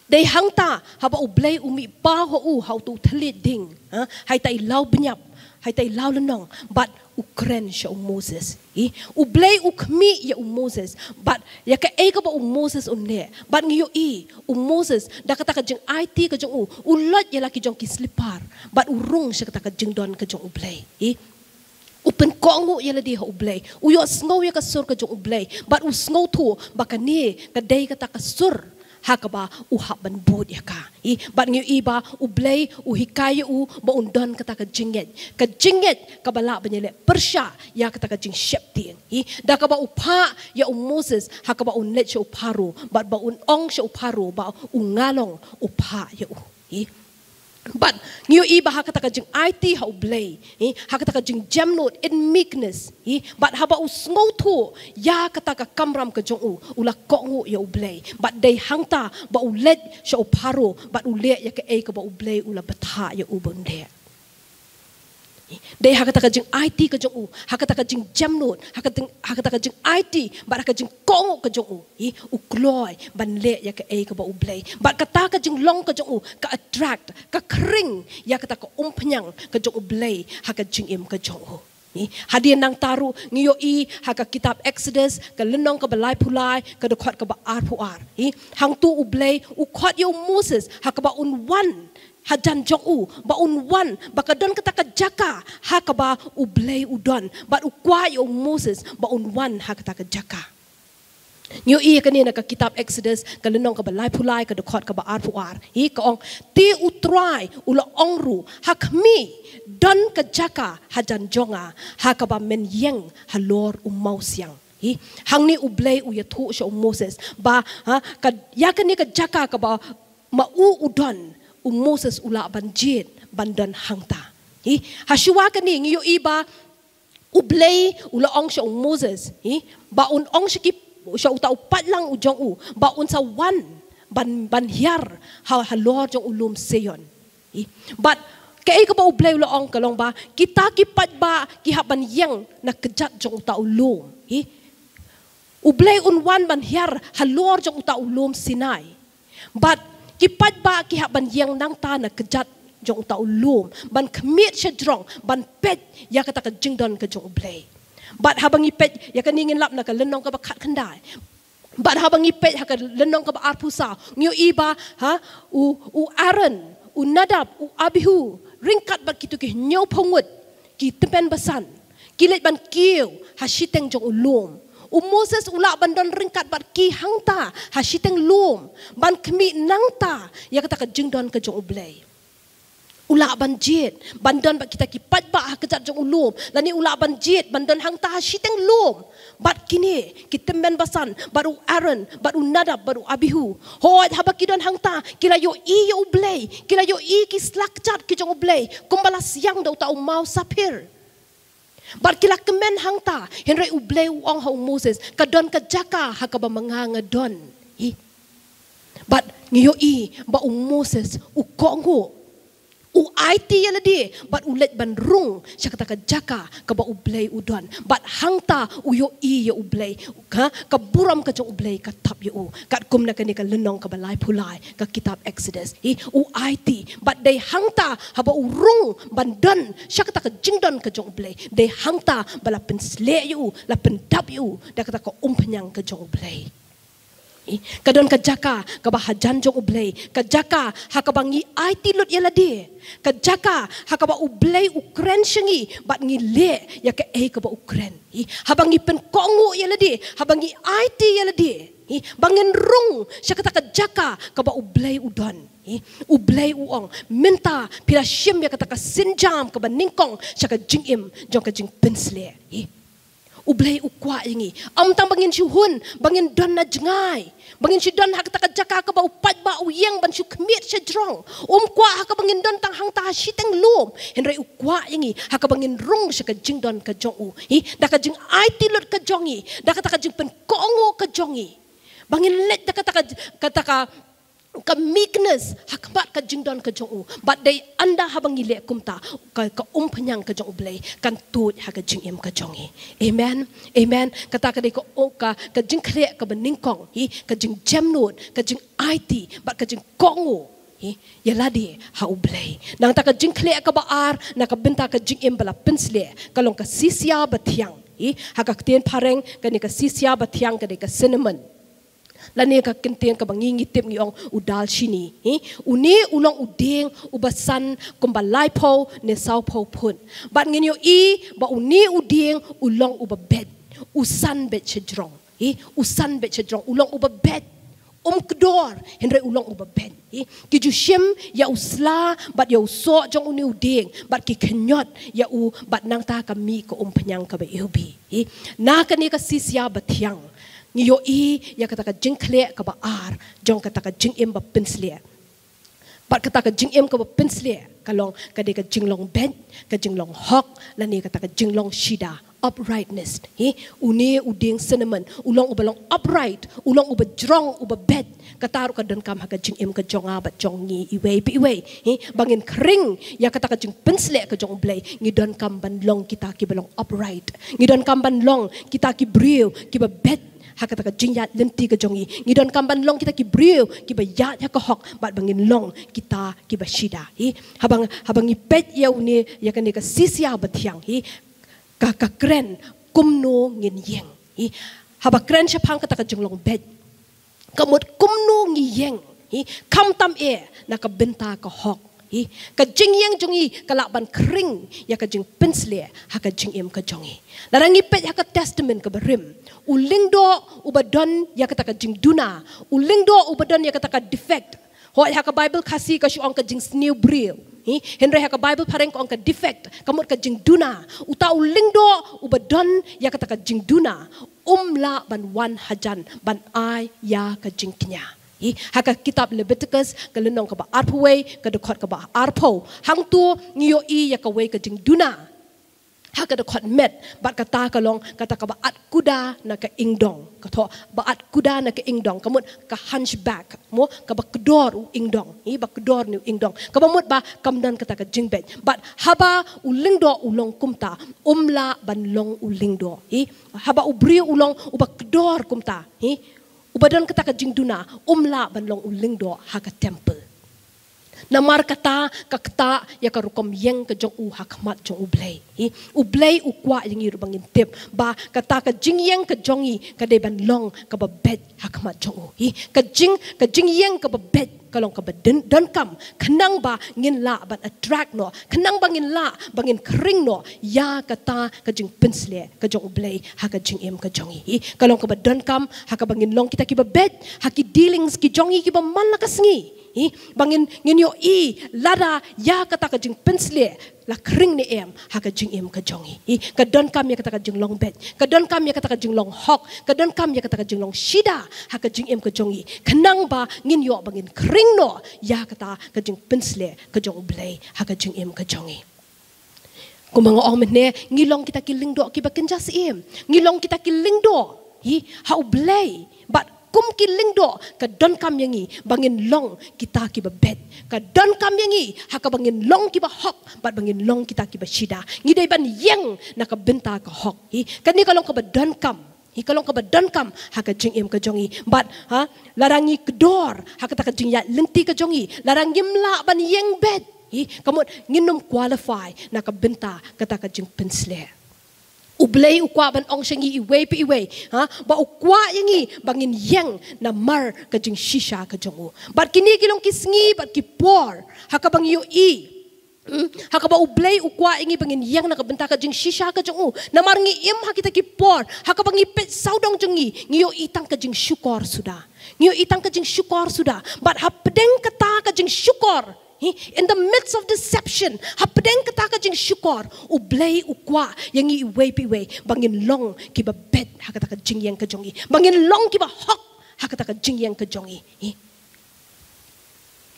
dei hangta haba U Blei u mih paw ha u ha utu u thylliej ding, ha, ha ita i law bniap, ha ita i law lynnong, bad u kren sha u Moses. Hi, U Blei u khmih ïa u Moses bad ïa kaei kaba u Moses un leh. Bad ngi ïohi u Moses, da kata ka jingaiti ka jong u, u loit ïa la ki jong ki slipar bad u rung sha kata ka jingdon ka jong U Blei. Hi, u pynkohnguh ïa lade ha U Blei, u ïohsngew ïa ka sur ka jong U Blei, bad u sngewthuh ba kane ka dei kata ka sur ha kaba u hap ban bud ïa ka. Hi, bad ngi ïohi ba U Blei u hikai ïa u ba un don kata ka jingngeit, ka jingngeit kaba lah ban ïaleh pyrshah ïa kata ka jingsheptieng. Hi, da kaba u phah ïa u Moses ha kaba un leit sha u Pharaoh, bad ba un ong sha u Pharaoh ba u nga long u phah ïa u. Hi, bad ngi ïohi ba ha kata ka jingaiti ha U Blei, hi, ha kata ka jingjemnud, in meekness, hi, bad haba u sngewthuh ïa kata ka kamram ka jong u, u la kohnguh ïa U Blei. Bad dei hangta ba u leit sha u Pharaoh bad u leh ïa kaei kaba U Blei u la bthah ïa u ban leh. Dei ha kata ka jingaiti ka jong u, ha kata ka jingjemnud, ha kata, ha kata ka jingaiti bad ha ka jingkohnguh ka jong u, hi, u kloi ban leh ïa kaei kaba U Blei. Bad kata ka jinglong ka jong u ka attract, ka khring ïa kata ka umphniang ka jong U Blei ha ka jingim ka jong u. Hi, hadien nangta ruh ngi ïohi ha ka kitab Exodus, ka lynnong kaba laiphew lai, ka dkhot kaba arphew ar. Hi, hangtu U Blei u khot ïa u Moses ha kaba un wan hajan jong u, ba un wan, ba ka don kata ka jaka ha kaba U Blei u don, bad u kwah ïa u Moses ba un wan ha kata ka jaka. Ngi ïohi ïa kane na ka kitab Exodus, ka lynnong kaba laiphew lai, ka dkhot kaba arphew ar. Hi, ka ong, te U Trai u la ong ruh, ha khmih, don ka jaka hajan jong nga ha kaba men ïeng halor u mawsiang. Hi, hangne U Blei u ïathuh sha u Moses ba, ha, ka, ïa kane ka jaka kaba ma u u don, u Moses u lah ban jied ban don hangta. Hi, ha shuwa kane ngi ïohi ba U Blei u la ong sha u Moses, hi, ba un ong sha ki, sha uta u paidlang u jong u ba un sa wan ban, ban hiar ha, halor jong u lum Seir. Hi, bad kaei kaba U Blei u la ong ka long ba kita ki paidbah ki hap ban ïeng na kjat jong uta u lum. Hi, U Blei un wan ban hiar halor jong uta u lum Sinai. Bad ki paidbah ki hap ban ïeng nangta na kjat jong uta u lum, ban khmied shajrong, ban peit ïa kata ka jingdon ka jong U Blei. Bad haba ngi peit ïa kane, ngin lap na ka lynnong kaba khatkhyndai. Bad haba ngi peit ha ka lynnong kaba arphew saw, ngi ïohi ba, ha, u, u Aaron, u Nadab, u Abihu, ryngkat bad kito ki hynñiewphew ngut ki tymmen basan, ki leit ban kiew ha shiteng jong u lum. U Moses u lah ban don ryngkat bad ki hangta ha shiteng lum, ban khmih nangta ïa kata ka jingdon ka jong U Blei. U lah ban jied ban don bad kita ki paidbah ha kjat jong u lum, lane u lah ban jied ban don hangta ha shiteng lum bad kine ki tymmen basan, bad u Aaron, bad u Nadab, bad u Abihu. Hooid, haba ki don hangta, ki la ïohi ïa U Blei, ki la ïohi ki slakjat ki jong U Blei, kumba la siang da uta u maw saphir. Bad ki la kmen hangta, hynrei U Blei u ong ha u Moses, ka don ka jaka ha kaba ma nga nga don. Hi. Bad ngi ïohi ba u Moses u kohnguh, u aiti ïa lade, bad u leit ban rung sha kata ka jaka kaba U Blei u don. Bad hangta u ïohi ïa U Blei, ka, ka burom ka jong U Blei ka thap ïa u. Katkum na kane ka lynnong kaba laiphew lai ka kitab Exodus. Hi, u aiti, bad dei hangta haba u rung ban don sha kata ka jingdon ka jong U Blei, dei hangta ba la pynsleh ïa u, la pyndap ïa u da kata ka umphniang ka jong U Blei. Hi, ka don ka jaka kaba hajan jong U Blei, ka jaka ha kaba ngi aiti lut ïa lade, ka jaka ha kaba U Blei u kren sha ngi bad ngi leh ïa kaei kaba u kren. Hi, haba ngi pynkohnguh ïa lade, haba ngi aiti ïa lade, hi, ba ngin rung sha kata ka jaka kaba U Blei u don. Hi, U Blei u ong, mynta phi la shim ïa kata ka sienjam kaba nyngkong sha ka jingim jong ka jingpynsleh. Hi. U Blei u kwah ïa ngi, ym tang ba ngin shu hun, ba ngin don na jngai, ba ngin shu don ha kata ka jaka kaba u paidbah u ïeng ban shu khmied sha jrong. Um kwah ha kaba ngin don tang hangta ha shiteng lum, hynrei u kwah ïa ngi ha kaba ngin rung sha ka jingdon ka jong u. Hi, da ka jingaiti lut ka jong ngi, da kata ka jingpynkohnguh ka jong ngi, ba ngin leit da kata ka, kata ka, ka meekness ha khmat ka jingdon ka jong u. Bad dei ynda haba ngi leh kumta, ka, ka umphniang ka jong U Blei kan tuid ha ka jingim ka jong ngi. Amen. Amen. Kata ka dei ka, ka, ka jingkhleh kaba nyngkong. Hi, ka jingjemnud, ka jingaiti, bad ka jingkohnguh, hi, ïa lade ha U Blei. Nangta ka jingkhleh kaba ar na ka bynta ka jingim ba la pynsleh, ka long ka sisia bathiang. Hi, ha ka ktien phareng kane ka sisia bathiang ka dei ka cinnamon. Lane ka kyntien kaba ngi ngi tip ngi ong u dalchini. Hi, une u long u dieng uba san kumba laiphew ne sawphew phut. Bad ngin ïohi ba une u dieng u long uba beit, u san beit sha jrong. Hi, u san beit sha jrong, u long uba beit. Um kdor, hynrei u long uba beit. Hi, ki ju shim ïa u sla bad ïa u soh jong une u dieng, bad ki khñiot ïa u, bad nangta ka mih ka umphniang kaba iwbih. Hi, na kane ka sisia bathiang ngi ïohi ïa kata ka jingkhleh kaba ar jong kata ka jingim ba pynsleh. Bad kata ka jingim kaba pynsleh ka long ka dei ka jinglong beit, ka jinglong hok, lane kata ka jinglong shida, uprightness. Hi, une u dieng cinnamon u long uba long upright, u long uba jrong, uba beit. Kata ruh ka donkam ha ka jingim ka jong nga bad jong ngi iwei pa iwei. Hi, ba ngin khring ïa kata ka jingpynsleh ka jong U Blei, ngi donkam ban long kita kiba long upright. Ngi donkam ban long kita ki briew kiba beit ha kata ka jingïaid lynti ka jong ngi. Ngi donkam ban long kita ki briew kiba ïaid ha ka hok, bad ba ngin long kita kiba shida. Hi, haba, haba ngi peit ïa une, ïa kane ka sisia bathiang, hi, ka, ka kren kumno ngin ïeng. Hi, haba kren shaphang kata ka jinglong beit, ka mut kumno ngi ïeng. Hi, khamtam eh na ka bynta ka hok. Hi, ka jingïeng jong ngi ka lah ban khring ïa ka jingpynsleh ha ka jingim ka jong ngi. Lada ngi peit ha ka Testament kaba rim, u lyngdoh uba don ïa kata ka jingduna, u lyngdoh uba don ïa kata ka defect. Hooid, ha ka Bible Khasi ka shu ong ka jingsniew briew. Hi, hynrei ha ka Bible phareng ka ong ka defect, ka mut ka jingduna. Uta u lyngdoh uba don ïa kata ka jingduna um lah ban wan hajan ban ai ïa ka jingkñia. Hi, ha ka kitab Leviticus ka lynnong kaba arphew wei, ka dkhot kaba arphew, hangto ngi ïohi ïa kawei ka jingduna ha ka dkhot met, bad kata ka long kata kaba at kuda na ka ingdong. Ka thoh ba at kuda na ka ingdong, ka mut ka hunchback, mo, kaba kdor u ingdong. Hi, ba kdor une u ingdong, kaba mut ba kam don kata ka jingbeit. Bad haba u lyngdoh u long kumta, um lah ban long u lyngdoh. Hi, haba u briew u long uba kdor kumta, hi, uba don kata ka jingduna, um lah ban long u lyngdoh ha ka temple. Namar kata ka ktah ïa ka rukom ïeng ka jong u ha khmat jong U Blei. Hi, U Blei u kwah ïa ngi ruh ba ngin tip ba kata ka jingïeng ka jong ngi ka dei ban long kaba beit ha khmat jong u. Hi, ka jing, ka jingïeng kaba beit ka long kaba dun, donkam, khnang ba ngin lah ban attract noh, khnang ba ngin lah ba ngin khring noh ïa kata ka jingpynshlur ka jong U Blei ha ka jingim ka jong ngi. Hi, ka long kaba donkam ha kaba ngin long kita kiba beit ha ki dealings ki jong ngi kiba man la ka sngi. Hi, ba ngin, ngin ïohi lada ïa kata ka jingpynshlur la khring ne em ha ka jingim ka jong ngi. Hi, ka donkam ïa kata ka jinglong beit, ka donkam ïa kata ka jinglong hok, ka donkam ïa kata ka jinglong shida ha ka jingim ka jong ngi, khnang ba ngin ïoh ba ngin khring noh ïa kata ka jingpynshlur ka jong U Blei ha ka jingim ka jong ngi. Kumba nga ong mynne, ngi long kita ki lyngdoh kiba kynja syiem, ngi long kita ki lyngdoh, hi, ha U Blei. Bad kum ki lyngdoh ka donkam ïa ngi ba ngin long kita kiba beit. Ka donkam ïa ngi ha kaba ngin long kiba hok bad ba ngin long kita kiba shida. Ngi dei ban ïeng na ka bynta ka hok. Hi, kane ka long kaba donkam. Hi, ka long kaba donkam ha ka jingim ka jong ngi. Bad, ha, lada ngi kdor ha kata ka jingïaid lynti ka jong ngi, lada ngim lah ban ïeng beit, hi, ka mut ngin ym qualify na ka bynta kata ka jingpynshlur. U Blei u kwah ban ong sha ngi iwei pa iwei, ha, ba u kwah ïa ngi ba ngin ïeng namar ka jingshisha ka jong u. Bad kine ki long ki sngi bad ki por ha kaba ngi ïohi, hmm, ha kaba U Blei u kwah ïa ngi ba ngin ïeng na ka bynta ka jingshisha ka jong u. Namar ngi im ha kita ki por ha kaba ngi peit sawdong jong ngi, ngi ïohi tang ka jingshukor suda. Ngi ïohi tang ka jingshukor suda. Bad hapdeng kata ka jingshukor, hi, in the midst of deception, hapdeng kata ka jingshukor, U Blei u kwah ïa ngi iwei pa iwei ba ngin long kiba beit ha kata ka jingïeng ka jong ngi, ba ngin long kiba hok ha kata ka jingïeng ka jong ngi. Hi,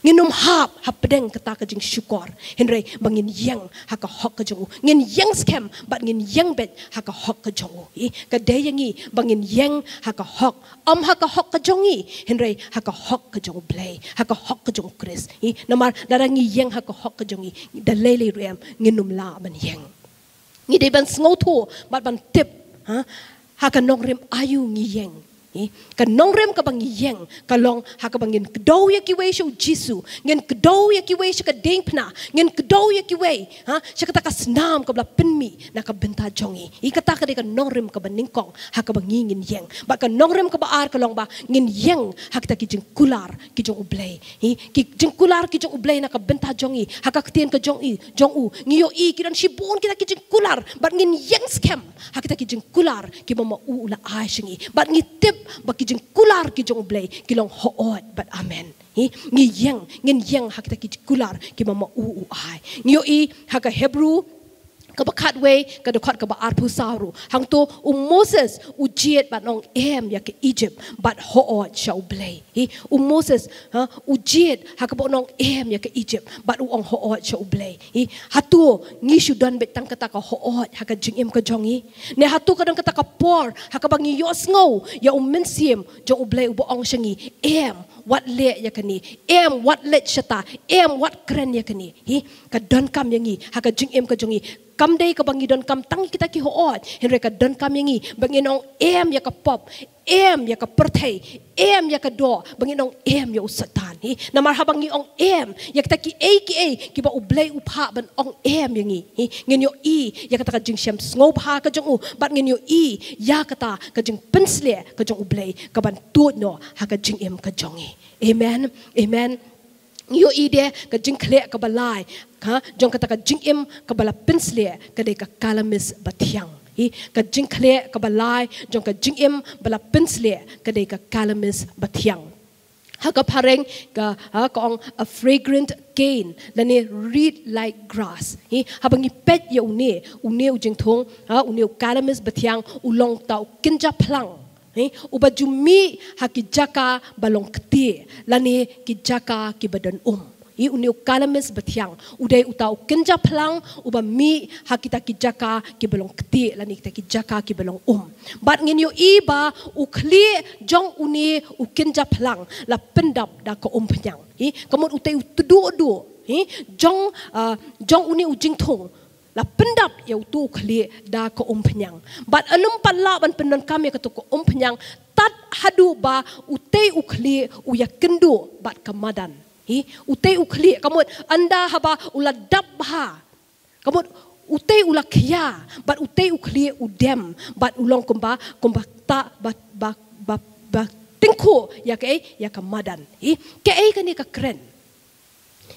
ngin ym hap hapdeng kata ka jingshukor, hynrei ba ngin ïeng ha ka hok ka jong u. Ngin ïeng skhem bad ngin ïeng beit ha ka hok ka jong u. Hi, ka dei ïa ngi ba ngin ïeng ha ka hok, ym ha ka hok ka jong ngi, hynrei ha ka hok ka jong U Blei, ha ka hok ka jong U Khrist. Hi, namar lada ngi ïeng ha ka hok ka jong ngi, da lei lei ruh em ngin ym lah ban ïeng. Ngi dei ban sngewthuh bad ban tip, ha, ha ka nongrim aïu ngi ïeng. Hi, ka nongrim kaba ngi ïeng ka long ha kaba ngin kdew ïa kiwei sha U Jisu, ngin kdew ïa kiwei sha ka diengphna, ngin kdew ïa kiwei, ha, sha kata ka snam kaba la pynmih na ka bynta jong ngi. Hi, kata ka dei ka nongrim kaba nyngkong ha kaba ngi ngin ïeng. Bad ka nongrim kaba ar ka long ba ngin ïeng ha kita ki jingkular ki jong U Blei. Hi, ki jingkular ki jong U Blei na ka bynta jong ngi, ha ka ktien ka jong i, jong u, ngi ïohi ki don shibun kita ki jingkular, bad ngin ïeng skhem ha kita ki jingkular kiba ma u u la ai sha ngi. Bad ngi tip ba ki jingkular ki jong U Blei ki long hooid bad amen. Hi, ngi ïeng, ngin ïeng ha kita ki jingkular kiba ma u u ai. Ngi ïohi ha ka Hebru kaba khatwei, ka dkhot kaba arphew saw ruh, hangto u Moses u jied ban ong em ïa ka Egypt bad hooid sha U Blei. Hi, u Moses, ha, u jied ha kaba u ong em ïa ka Egypt bad u ong hooid sha U Blei. Hi, hato ngi shu don beit tang kata ka hooid ha ka jingim ka jong ngi? Ne hato ka don kata ka por ha kaba ngi ïohsngew ïa u Mynsiem jong U Blei uba ong sha ngi, em, wat leh ïa kane, em, wat leit shata, em, wat kren ïa kane? Hi, ka donkam ïa ngi ha ka jingim ka jong ngi. Kam dei kaba ngi donkam tang kita ki hooid, hynrei ka donkam ïa ngi ba ngin ong em ïa ka pop, em ïa ka pyrthei, em ïa ka doh, ba ngin ong em ïa u Satan. Hi, namar haba ngi ong em ïa kita kiei kiei kiba U Blei u phah ban ong em ïa ngi, hi, ngin ïohi ïa kata ka jingshem sngewbha ka jong u, bad ngin ïohi ïa kata ka jingpynshlur ka jong U Blei kaban tuid noh ha ka jingim ka jong ngi. Amen. Amen. Ngi ïohi de ka jingkhleh kaba lai, ha, jong kata ka jingim kaba la pynshlur ka dei ka Kalamis Bathiang. Hi, ka jingkhleh kaba lai jong ka jingim ba la pynshlur ka dei ka Kalamis Bathiang. Ha ka phareng ka, ha, ka ong a fragrant cane, lane reed like grass. Hi, haba ngi peit ïa une, une u jingthung, ha, une u Kalamis Bathiang u long uta u kynja phlang. Hi, uba ju mih ha ki jaka ba long ktieh, lane ki jaka kiba don um. Hi, une u Kalamis Bathiang u dei uta u kynja phlang uba mih ha kita ki jaka kiba long ktieh, lane kita ki jaka kiba long um. Bad ngin ïohi ba u khlieh jong une u kynja phlang la pyndap da ka umphniang. Hi, ka mut utei u tduh duh, hi, jong, ah, jong une u jingthung la pyndap ïa utu u khlieh da ka umphniang. Bad ym pat lah ban pyndonkam ïa katu ka umphniang tad haduh ba utei u khlieh u ïakynduh bad ka madan. Hi, utei u khlieh, ka mut, ynda haba u la dap bha. Ka mut, utei u la khia, bad utei u khlieh u dem, bad u long kumba, kumba ta, ba, ba, ba, ba, tyngkhuh, ïa kaei, ïa ka madan. Hi, kaei kane ka kren.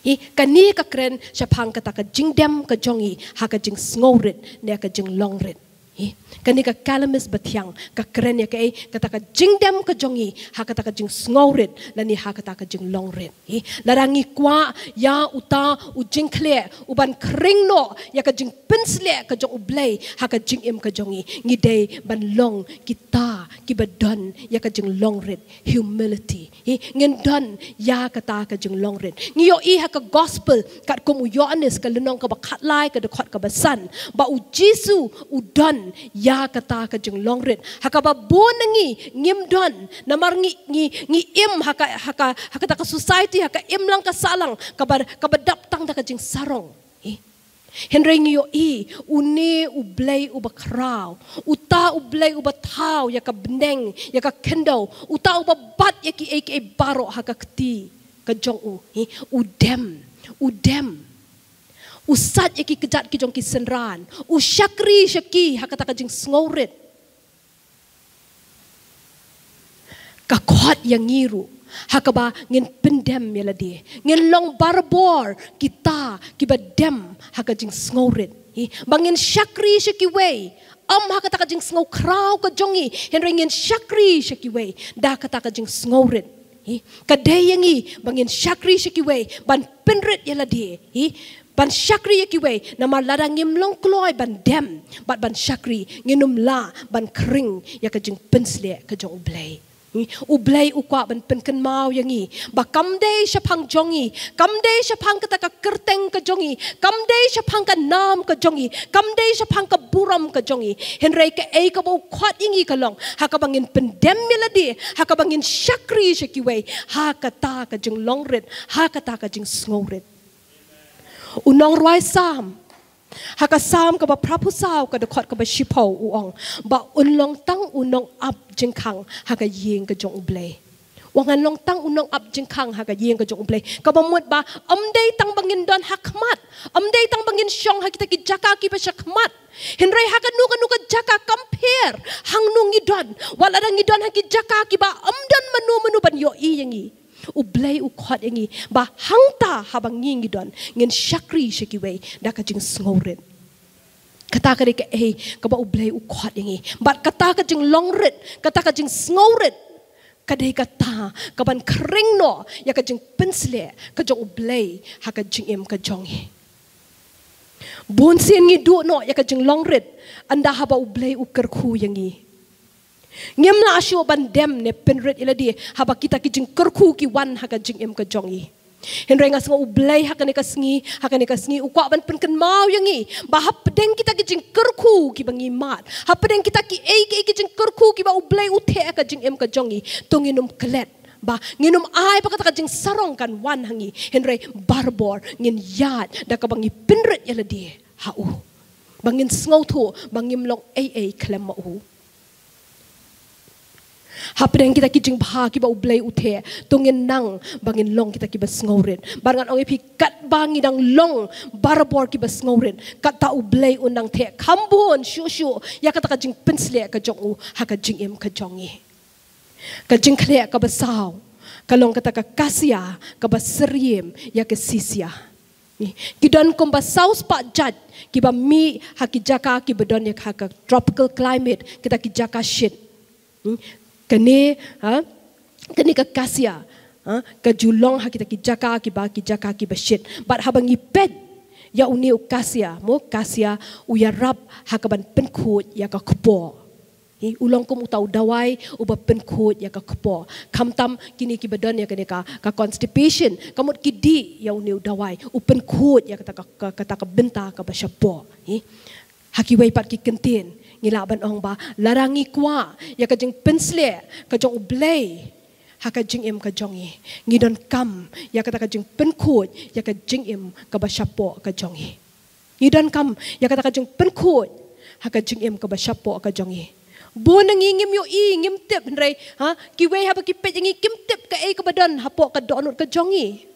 Hi, kane ka kren, shaphang kata ka jingdem ka jong ngi, ha ka jingsngewrit, ne ka jinglongrit. Hi, kane ka Kalamis Bathiang, ka kren ïa kaei, kata ka jingdem ka jong ngi, ha kata ka jingsngewrit, lane ha kata ka jinglongrit. Hi, lada ngi kwah, ïa uta, u jingkhleh, u ban khring noh, ïa ka jingpynsleh ka jong U Blei, ha ka jingim ka jong ngi, ngi dei ban long, kita, kiba don, ïa ka jinglongrit, humility. Hi, ngin don, ïa kata ka jinglongrit. Ngi ïohi ha ka gospel, katkum u Ïoannis ka lynnong kaba khatlai ka dkhot kaba san. Ba U Jisu, u don, ïa kata ka jinglongrit. Ha kaba bun na ngi, ngim don, namar ngi, ngi, ngi im ha ka, ha ka, ha kata ka society, ha ka imlang ka sahlang, kaba, kaba dap tang da ka jingsarong. Hi. Hynrei ngi ïohi, une U Blei uba khraw, uta U Blei uba thaw, ïa ka bneng, ïa ka khyndew, uta uba bat, ïa kiei kiei baroh ha ka kti, ka jong u, hi, u dem, u dem. U sait ïa ki kjat ki jong ki synran, u shakri sha ki, ha kata ka jingsngewrit. Ka khot ïa ngi ruh, ha kaba ngin pyndem ïa lade. Ngin long barabor kita kiba dem ha ka jingsngewrit. Hi, ba ngin shakri sha kiwei. Ym ha kata ka jingsngewkhraw ka jong ngi. Hynrei ngin shakri sha kiwei. Da kata ka jingsngewrit. Hi, ka dei ïa ngi, ba ngin shakri sha kiwei. Ban pynrit ïa lade. Hi, ban shakri ïa kiwei, namar lada ngim long kloi ban dem, bad ban shakri, ngin ym lah, ban khring, ïa ka jingpynsleh, ka jong U Blei. Hmm, U Blei u kwah ban pynkynmaw ïa ngi, ba kam dei shaphang jong ngi, kam dei shaphang kata ka kyrteng ka jong ngi, kam dei shaphang ka nam ka jong ngi, kam dei shaphang ka burom ka jong ngi. Hynrei kaei kaba u khot ïa ngi ka long, ha kaba ngin pyndem ïa lade, ha kaba ngin shakri sha kiwei, ha kata ka jinglongrit, ha kata ka jingsngewrit. U nongrwai Salm. Ha ka Salm kaba phra phew saw ka dkhot kaba shiphew u ong. Ba un long tang u nongap jingkhang ha ka ïing ka jong U Blei. Wat ngan long tang u nongap jingkhang ha ka ïing ka jong U Blei. Kaba mut ba, ym dei tang ba ngin don ha khmat. Ym dei tang ba ngin shong ha kita ki jaka kiba sha khmat. Hynrei ha kano kano ka jaka kam pher. Hangno ngi don. Wat lada ngi don ha ki jaka kiba ym don mano mano ban ïohi ïa ngi. U Blei u khot ïa ngi, ba hangta haba ngi ngi don, ngin shakri sha kiwei, da ka jingsngewrit. Kata ka dei kaei, kaba U Blei u khot ïa ngi. Bad kata ka jinglongrit, kata ka jingsngewrit. Ka dei kata, kaban khring noh, ïa ka jingpynsleh, ka jong U Blei, ha ka jingim ka jong ngi. Bun sien ngi duh noh, ïa ka jinglongrit, ynda haba U Blei u kyrkhu ïa ngi. Ngim lah shuh ban dem ne pynrit ïa lade, haba kita ki jingkyrkhu ki wan ha ka jingim ka jong ngi. Hynrei nga sngew U Blei ha kane ka sngi, ha kane ka sngi, u kwah ban pynkynmaw ïa ngi. Ba hapdeng kita ki jingkyrkhu kiba ngi mad. Hapdeng kita kiei kiei ki jingkyrkhu kiba U Blei u theh ha ka jingim ka jong ngi. To ngin ym klet. Ba ngin ym ai ba kata ka jingsarong kan wan ha ngi. Hynrei barabor ngin ïaid da kaba ngi pynrit ïa lade ha u. Ba ngin sngewthuh, ba ngim long ei ei khlem ma u. Hapdeng kita ki jingbha kiba U Blei u theh, to ngin nang ba ngin long kita kiba sngewrit. Bad ngan ong ïa phi katba ngi dang long barabor kiba sngewrit. Kata U Blei un nang theh kham bun shuh shuh. Ïa kata ka jingpynsleh ka jong u, ha ka jingim ka jong ngi. Ka jingkhleh kaba saw. Ka long kata ka kasia, kaba syriem, ïa ka sisia. Ki don kumba saw spah jait, kiba mih ha ki jaka kiba don ïa ka tropical climate, kita ki jaka shit. Hmm? Kane, ha? Kane ka kasia, ha? Ka ju long ha kita ki jaka kiba, ki jaka kiba shit. Bad haba ngi peit, ïa une u kasia, mo kasia, u ïarap ha kaban pynkhuid ïa ka kpoh. Hi, u long kum uta u dawai, uba pynkhuid ïa ka kpoh. Khamtam kine kiba don ïa kane ka, ka constipation. Ka mut ki dih ïa une u dawai. U pynkhuid ïa kata ka, ka, kata ka bynta kaba shapoh. Hi. Ha kiwei pat ki kyntien. Ngi lah ban ong ba. Lada ngi kwah. Ïa ka jingpynsleh. Ka jong U Blei. Ha ka jingim ka jong ngi. Ngi donkam. Ïa kata ka jingpynkhuid. Ïa ka jingim kaba shapoh ka jong ngi. Ngi donkam, ïa kata ka jingpynkhuid, ha ka jingim kaba shapoh ka jong ngi. Bun na ngi ngim ïohi, ngim tip, hynrei, ha, kiwei haba ki peit ïa ngi kim tip kaei kaba don, hapoh ka dohnud ka jong ngi.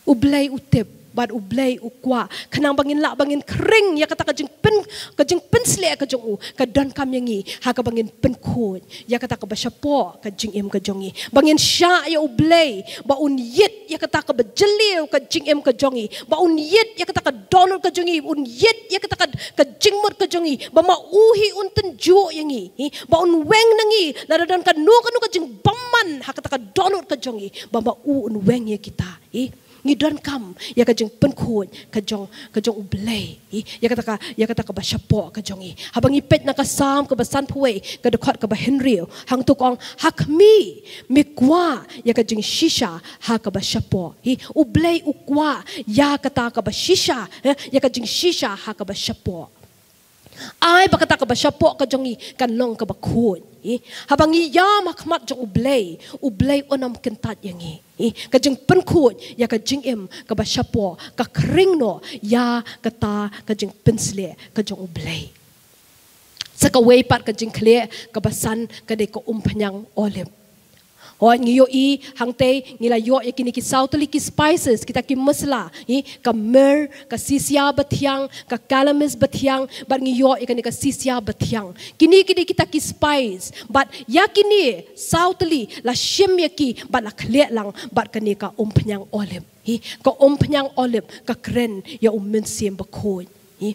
U Blei u tip, bad U Blei u kwah. Khnang ba ngin lah, ba ngin khring ïa kata ka jingpyn, ka jingpynsleh ka jong u, ka donkam ïa ngi, ha kaba ngin pynkhuid ïa kata kaba shapoh ka jingim ka jong ngi. Ba ngin shah ïa U Blei, ba un ïit ïa kata kaba jylliew ka jingim ka jong ngi. Ba un ïit ïa kata ka dohnud ka jong ngi, un ïit ïa kata ka, ka jingmut ka jong ngi. Ba ma u hi un tynjuh ïa ngi. Hi, ba un weng na ngi, lada don kano kano ka jingbymman, ha kata ka dohnud ka jong ngi. Ba ma u un weng ïa kita. Hi, ngi donkam ïa ka jingpynkhuid ka jong, ka jong U Blei. Hi, ïa kata ka, ïa kata kaba shapoh ka jong ngi. Haba ngi peit na ka Salm kaba sanphew wei, ka dkhot kaba hynriew. Hangto ka ong, ha khmih, me kwah ïa ka jingshisha ha kaba shapoh. Hi, U Blei u kwah ïa kata kaba shisha, eh, ïa ka jingshisha ha kaba shapoh. Ai ba kata kaba shapoh ka jong ngi kan long kaba khuid. Hi, haba ngi ïam ha khmat jong U Blei, U Blei un ym kyntait ïa ngi. Hi, ka jingpynkhuid ïa ka jingim kaba shapoh, ka khring noh ïa kata ka jingpynsleh ka jong U Blei. Sa kawei pat ka jingkhleh kaba san ka dei ka umphniang olib. Hooid, ngi ïohi, hangtei ngi la ïoh ïa kine ki saw tylli ki spices, kita ki masala, hi, ka myrrh, ka sisia bathiang, ka calamus bathiang, bad ngi ïoh ïa kane ka sisia bathiang. Kine ki dei kita ki spice, bad ïa kine saw tylli la shim ïa ki, bad la khleh lang bad kane ka umphniang olib. Hi, ka umphniang olib ka kren ïa U Mynsiem Bakhuid. Hi,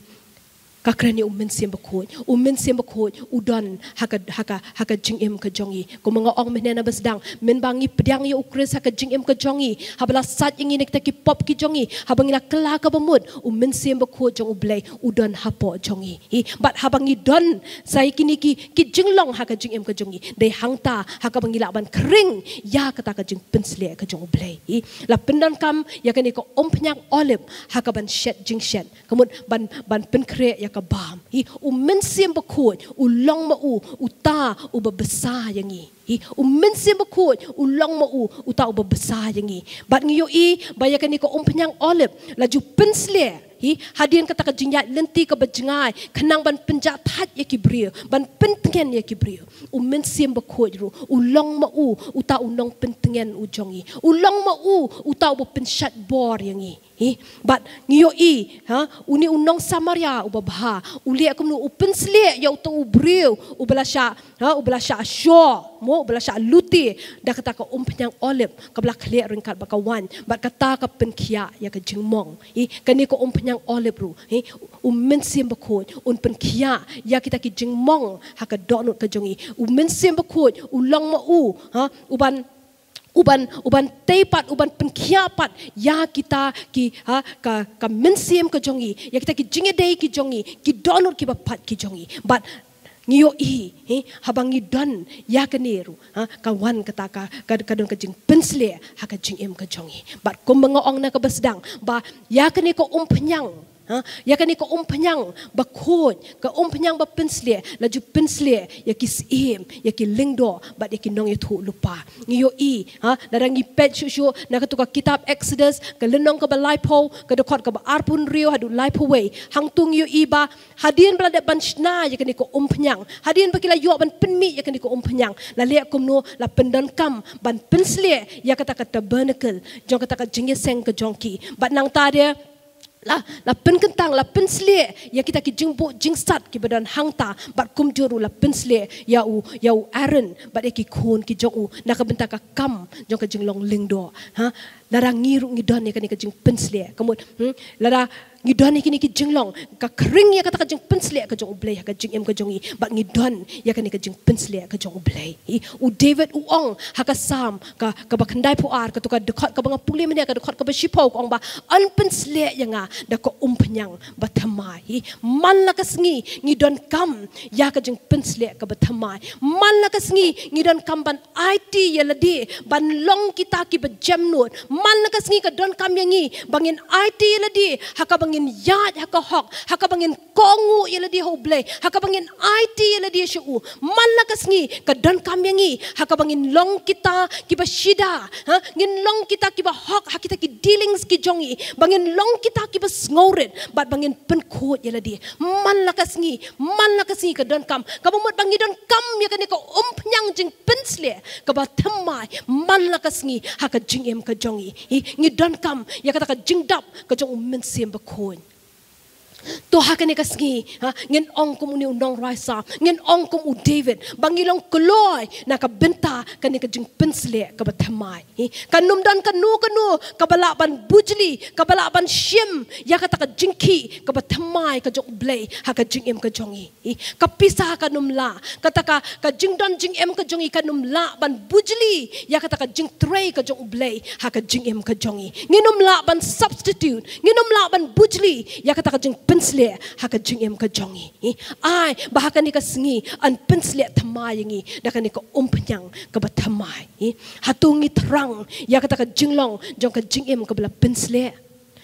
ka kren ïa U Mynsiem Bakhuid. U Mynsiem Bakhuid u don ha ka, ha ka, ha ka jingim ka jong ngi. Kumba nga ong mynhynnin ba sdang, mynba ngi pdiang ïa U Khrist ha ka jingim ka jong ngi, haba la sait ïa ngi na kita ki pop ki jong ngi, haba ngi la kylla kaba mut, U Mynsiem Bakhuid jong U Blei u don hapoh jong ngi. Hi, bad haba ngi don sa ïa kine ki, ki jinglong ha ka jingim ka jong ngi, dei hangta ha kaba ngi lah ban khring ïa kata ka jingpynsleh ka jong U Blei. Hi, la pyndonkam ïa kane ka umphniang olib ha kaban shet jingshet. Ka mut ban, ban pynkhreh ïa ka bam. Hi, U Mynsiem Bakhuid u long ma u uta uba bsa ïa ngi. Hi, U Mynsiem Bakhuid u long ma u uta uba bsa ïa ngi. Bad ngi ïohi ba ïa kane ka umphniang olib la ju pynsleh, hi, hadien kata ka jingïaid lynti kaba jngai, khnang ban pynjahthait ïa ki briew, ban pyntngen ïa ki briew. U Mynsiem Bakhuid ruh u long ma u uta u nongpyntngen u jong ngi. U long ma u uta uba pynshait bor ïa ngi. Hi, bad ngi ïohi, ha, une u nong Samaria uba bha, u leh kumno? U pynsleh ïa uta u briew uba la shah, ha, uba la shah shoh, mo, uba la shah lute da kata ka umphniang olib kaba la khleh ryngkat bad ka waiñ, bad kata ka pynkhiah ïa ka jingmong. Hi, kane ka umphniang olib ruh, hi, U Mynsiem Bakhuid un pynkhiah ïa kita ki jingmong ha ka dohnud ka jong ngi. U Mynsiem Bakhuid u long ma u, ha, uban, uban, uban tei pat, uban pynkhiah pat ïa kita ki, ha, ka, ka mynsiem ka jong ngi, ïa kita ki jingïadei ki jong ngi, ki dohnud kiba pat ki jong ngi. Bad ngi ïohi, hi, haba ngi don ïa kane ruh, ha, ka wan kata ka, ka, ka don ka jingpynsleh ha ka jingim ka jong ngi. Bad kumba nga ong na kaba sdang, ba ïa kane ka umphniang, ha, ïa kane ka umphniang bakhuid, ka umphniang bapynsleh, la ju pynsleh ïa ki syiem, ïa ki lyngdoh bad ïa ki nongïathuhlypa. Ngi ïohi, ha, lada ngi peit shuh shuh na kato ka kitab Exodus, ka lynnong kaba laiphew, ka dkhot kaba arphew hynriew haduh laiphew wei. Hangto ngi ïohi ba hadien ba la dep ban shna ïa kane ka umphniang, hadien ba ki la ïoh ban pynmih ïa kane ka umphniang, la leh kumno? La pyndonkam ban pynsleh ïa kata ka tabernacle jong kata ka jingïaseng ka jong ki. Bad nangta de la, la pynkyntang, la pynsleh ïa kita ki jingbuh jingsat kiba don hangta, bad kumjuh ruh la pynsleh ïa u, ïa u Aaron bad ïa ki khun ki jong u na ka bynta ka kam jong ka jinglong lyngdoh. Ha, lada ngi ruh ngi don ïa kane ka jingpynsleh, ka mut, hmm, lada ngi don ïa kine ki jinglong, ka khring ïa kata ka jingpynsleh ka jong U Blei ha ka jingim ka jong ngi, bad ngi don ïa kane ka jingpynsleh ka jong U Blei. Hi, u David u ong ha ka Salm ka, kaba khyndaiphew ar, kato ka dkhot kaba nga pule mynne, ka dkhot kaba shiphew, ka ong ba, yn pynsleh ïa nga da ka umphniang bathymmai. Hi, man la ka sngi ngi donkam ïa ka jingpynsleh kaba thymmai. Man la ka sngi ngi donkam ban aiti ïa lade ban long kita kiba jemnud. Man la ka sngi ka donkam ïa ngi ba ngin aiti ïa lade ha kaba ngin ïaid ha ka hok, ha kaba ngin kohnguh ïa lade ha U Blei, ha kaba ngin aiti ïa lade sha u. Man la ka sngi ka donkam ïa ngi ha kaba ngin long kita kiba shida, ha, ngin long kita kiba hok ha kita ki dealings ki jong ngi, ba ngin long kita kiba sngewrit bad ba ngin pynkhuid ïa lade. Man la ka sngi, man la ka sngi ka donkam, kaba mut ba ngi donkam ïa kane ka umphniang jingpynsleh kaba thymmai man la ka sngi ha ka jingim ka jong ngi. Hi, ngi donkam ïa kata ka jingdap ka jong u Mynsiem Bakhuid. To ha kane ka sngi, ha, ngin ong kum une u nongrwai Salm, ngin ong kum u David, ba ngi long kloi na ka bynta kane ka jingpynsleh kaba thymmai. Hi, kan ym don kano kano kaba lah ban bujli, kaba lah ban shim ïa kata ka jingkhih kaba thymmai ka jong u Blei ha ka jingim ka jong ngi. Hi, ka pisa kan ym lah, kata ka, ka jingdon jingem ka jong ngi kan ym lah ban bujli ïa kata ka jingtrei ka jong u Blei ha ka jingim ka jong ngi. Ngin ym lah ban substitute, ngin ym lah ban bujli ïa kata ka jingpynsleh ha ka jingim ka jong ngi. Hi, ai ba ha kane ka sngi yn pynsleh thymmai ïa ngi da kane ka umphniang kaba thymmai. Hi, hato ngi thrang ïa kata ka jinglong jong ka jingim kaba la pynsleh?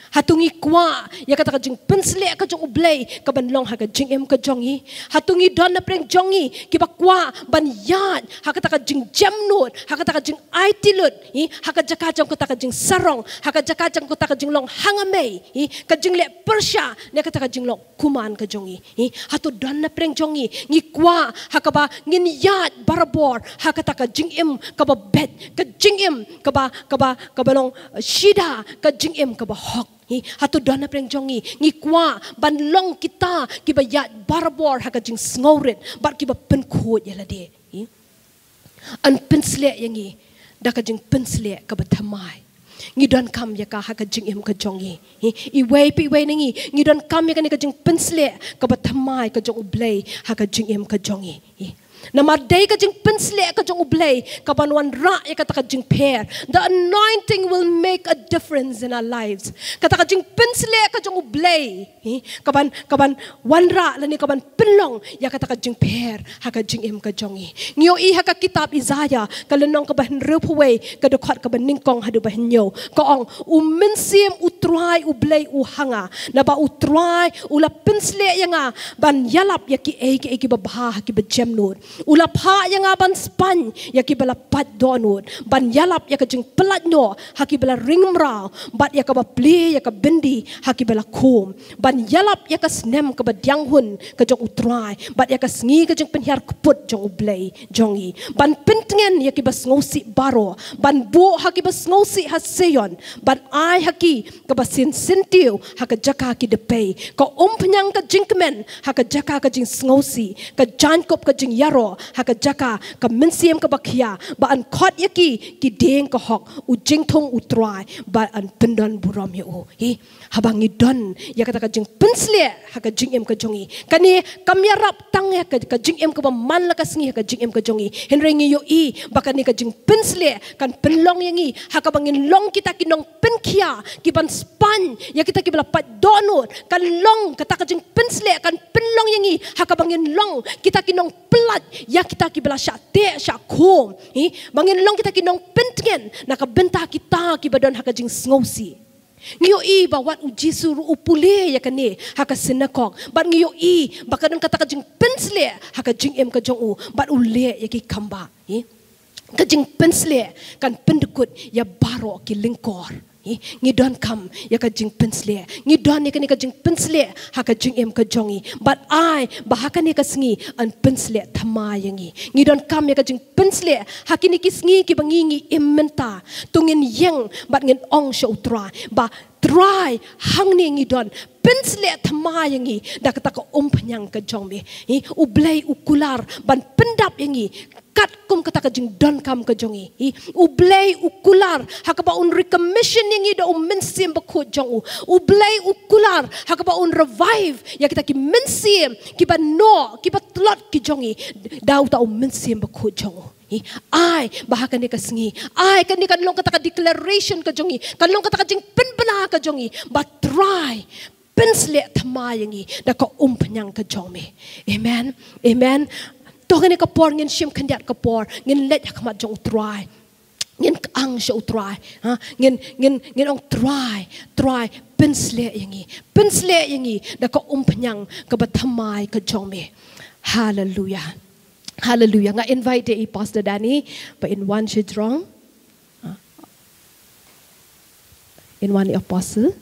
Hato ngi kwah ïa kata ka jingpynsleh ka jong u Blei kaban long ha ka jingim ka jong ngi? Hato ngi don na pdeng jong ngi kiba kwah ban ïaid ha kata ka jingjemnud, ha kata ka jingaiti lut, hi, ha ka jaka jong kata ka jingsarong, ha ka jaka jong kata ka jinglong hangmei, hi, ka jingleh pyrshah ne kata ka jinglong kuman ka jong ngi? Hi, hato don na pdeng jong ngi, ngi kwah ha kaba ngin ïaid barabor ha kata ka jingim kaba beit, ka jingim kaba, kaba, kaba long, eh, shida, ka jingim kaba hok? Hi, hato don na pdeng jong ngi, ngi kwah ban long kita kiba ïaid barabor ha ka jingsngewrit bad kiba pynkhuid ïa lade? Hi, yn pynsleh ïa ngi da ka jingpynsleh kaba thymmai. Ngi donkam ïa ka ha ka jingim ka jong ngi. Hi, iwei pa iwei na ngi, ngi donkam ïa kane ka jingpynsleh kaba thymmai ka jong u Blei ha ka jingim ka jong ngi. Hi, namar dei ka jingpynsleh ka jong u Blei kaban wanrah ïa kata ka jingpher. The anointing will make a difference in our lives. Kata ka jingpynsleh ka jong u Blei, hi, kaban, kaban wanrah lane kaban pynlong ïa kata ka jingpher ha ka jingim ka jong ngi. Ngi ïohi ha ka kitab Isaiah, ka lynnong kaba hynriewphew wei, ka dkhot kaba nyngkong haduh ba hynñiew, ka ong, U Mynsiem U Trai U Blei u ha nga, naba U Trai u la pynsleh ïa nga ban ïalap ïa kiei kiei kiba bha ha kiba jemnud. U la phah ïa nga ban spaiñ ïa kiba la pait dohnud, ban ïalap ïa ka jingpyllait noh ha kiba la ring mraw, bad ïa kaba plie ïa ka byndi ha kiba la khum, ban ïalap ïa ka snem kaba diang hun ka jong U Trai, bad ïa ka sngi ka jingpynhiar kput jong U Blei jong ngi, ban pyntngen ïa kiba sngewsih baroh, ban buh ha kiba sngewsih ha Sion, ban ai ha ki kaba sien syntiew ha ka jaka ki dpei, ka umphniang ka jingkmen ha ka jaka ka jingsngewsih, ka jaiñkup ka jingïaroh ha ka jaka ka mynsiem kaba khia, ba yn khot ïa ki ki dieng ka hok, u jingthung U Trai, ba yn pyndon burom ïa u. Hi, haba ngi don ïa kata ka jingpynsleh ha ka jingim ka jong ngi, kane kam ïarap tang ïa ka, ka jingim kaba man la ka sngi ha ka jingim ka jong ngi, hynrei ngi ïohi ba kane ka jingpynsleh kan pynlong ïa ngi ha kaba ngin long kita ki nongpynkhia kiban spaiñ ïa kita kiba la pait dohnud. Kan long, kata ka jingpynsleh kan pynlong ïa ngi ha kaba ngin long kita ki nongpyllait ïa kita kiba la shah teh shah khum. Hi, ba ngin long kita ki nongpyntngen na ka bynta kita kiba don ha ka jingsngewsih. Ngi ïohi ba wat U Jisu ruh u pule ïa kane ha ka synagog, bad ngi ïohi ba ka don kata ka jingpynsleh ha ka jingim ka jong u, bad u leh ïa ki khambah. Hi, ka jingpynsleh kan pyndkut ïa baroh ki lyngkor. Hi, ngi donkam ïa ka jingpynsleh. Ngi don ïa kane ka jingpynsleh ha ka jingim ka jong ngi. Bad ai ba ha kane ka sngi yn pynsleh thymmai ïa ngi. Ngi donkam ïa ka jingpynsleh ha kine ki sngi kiba ngi, ngi im mynta. To ngin ïeng bad ngin ong sha U Trai ba, Trai, hangne ngi don, pynsleh thymmai ïa ngi da kata ka umphniang ka jong me. Hi, U Blei u kular ban pyndap ïa ngi katkum kata ka jingdonkam ka jong ngi. Hi, U Blei u kular ha kaba un recommission ïa ngi da U Mynsiem Bakhuid jong u. U Blei u kular ha kaba un revive ïa kita ki mynsiem kiba noh, kiba tlot ki jong ngi da uta U Mynsiem Bakhuid jong u. Hi, ai ba ha kane ka sngi, ai kane kan long kata ka declaration ka jong ngi, kan long kata ka jingpynbna ka jong ngi ba, Trai, pynsleh thymmai ïa ngi da ka umphniang ka jong me. Amen. Amen. To kane ka por ngin shim khyndiat ka por, ngin leit ha khmat jong U Trai. Ngin kyang sha U Trai. Ha, ngin, ngin, ngin ong, Trai, Trai, pynsleh ïa ngi. Pynsleh ïa ngi da ka umphniang kaba thymmai ka jong me. Hallelujah. Hallelujah. Nga invite ïa i Pastor Danny ba in wan sha jrong. In wan i Apostle.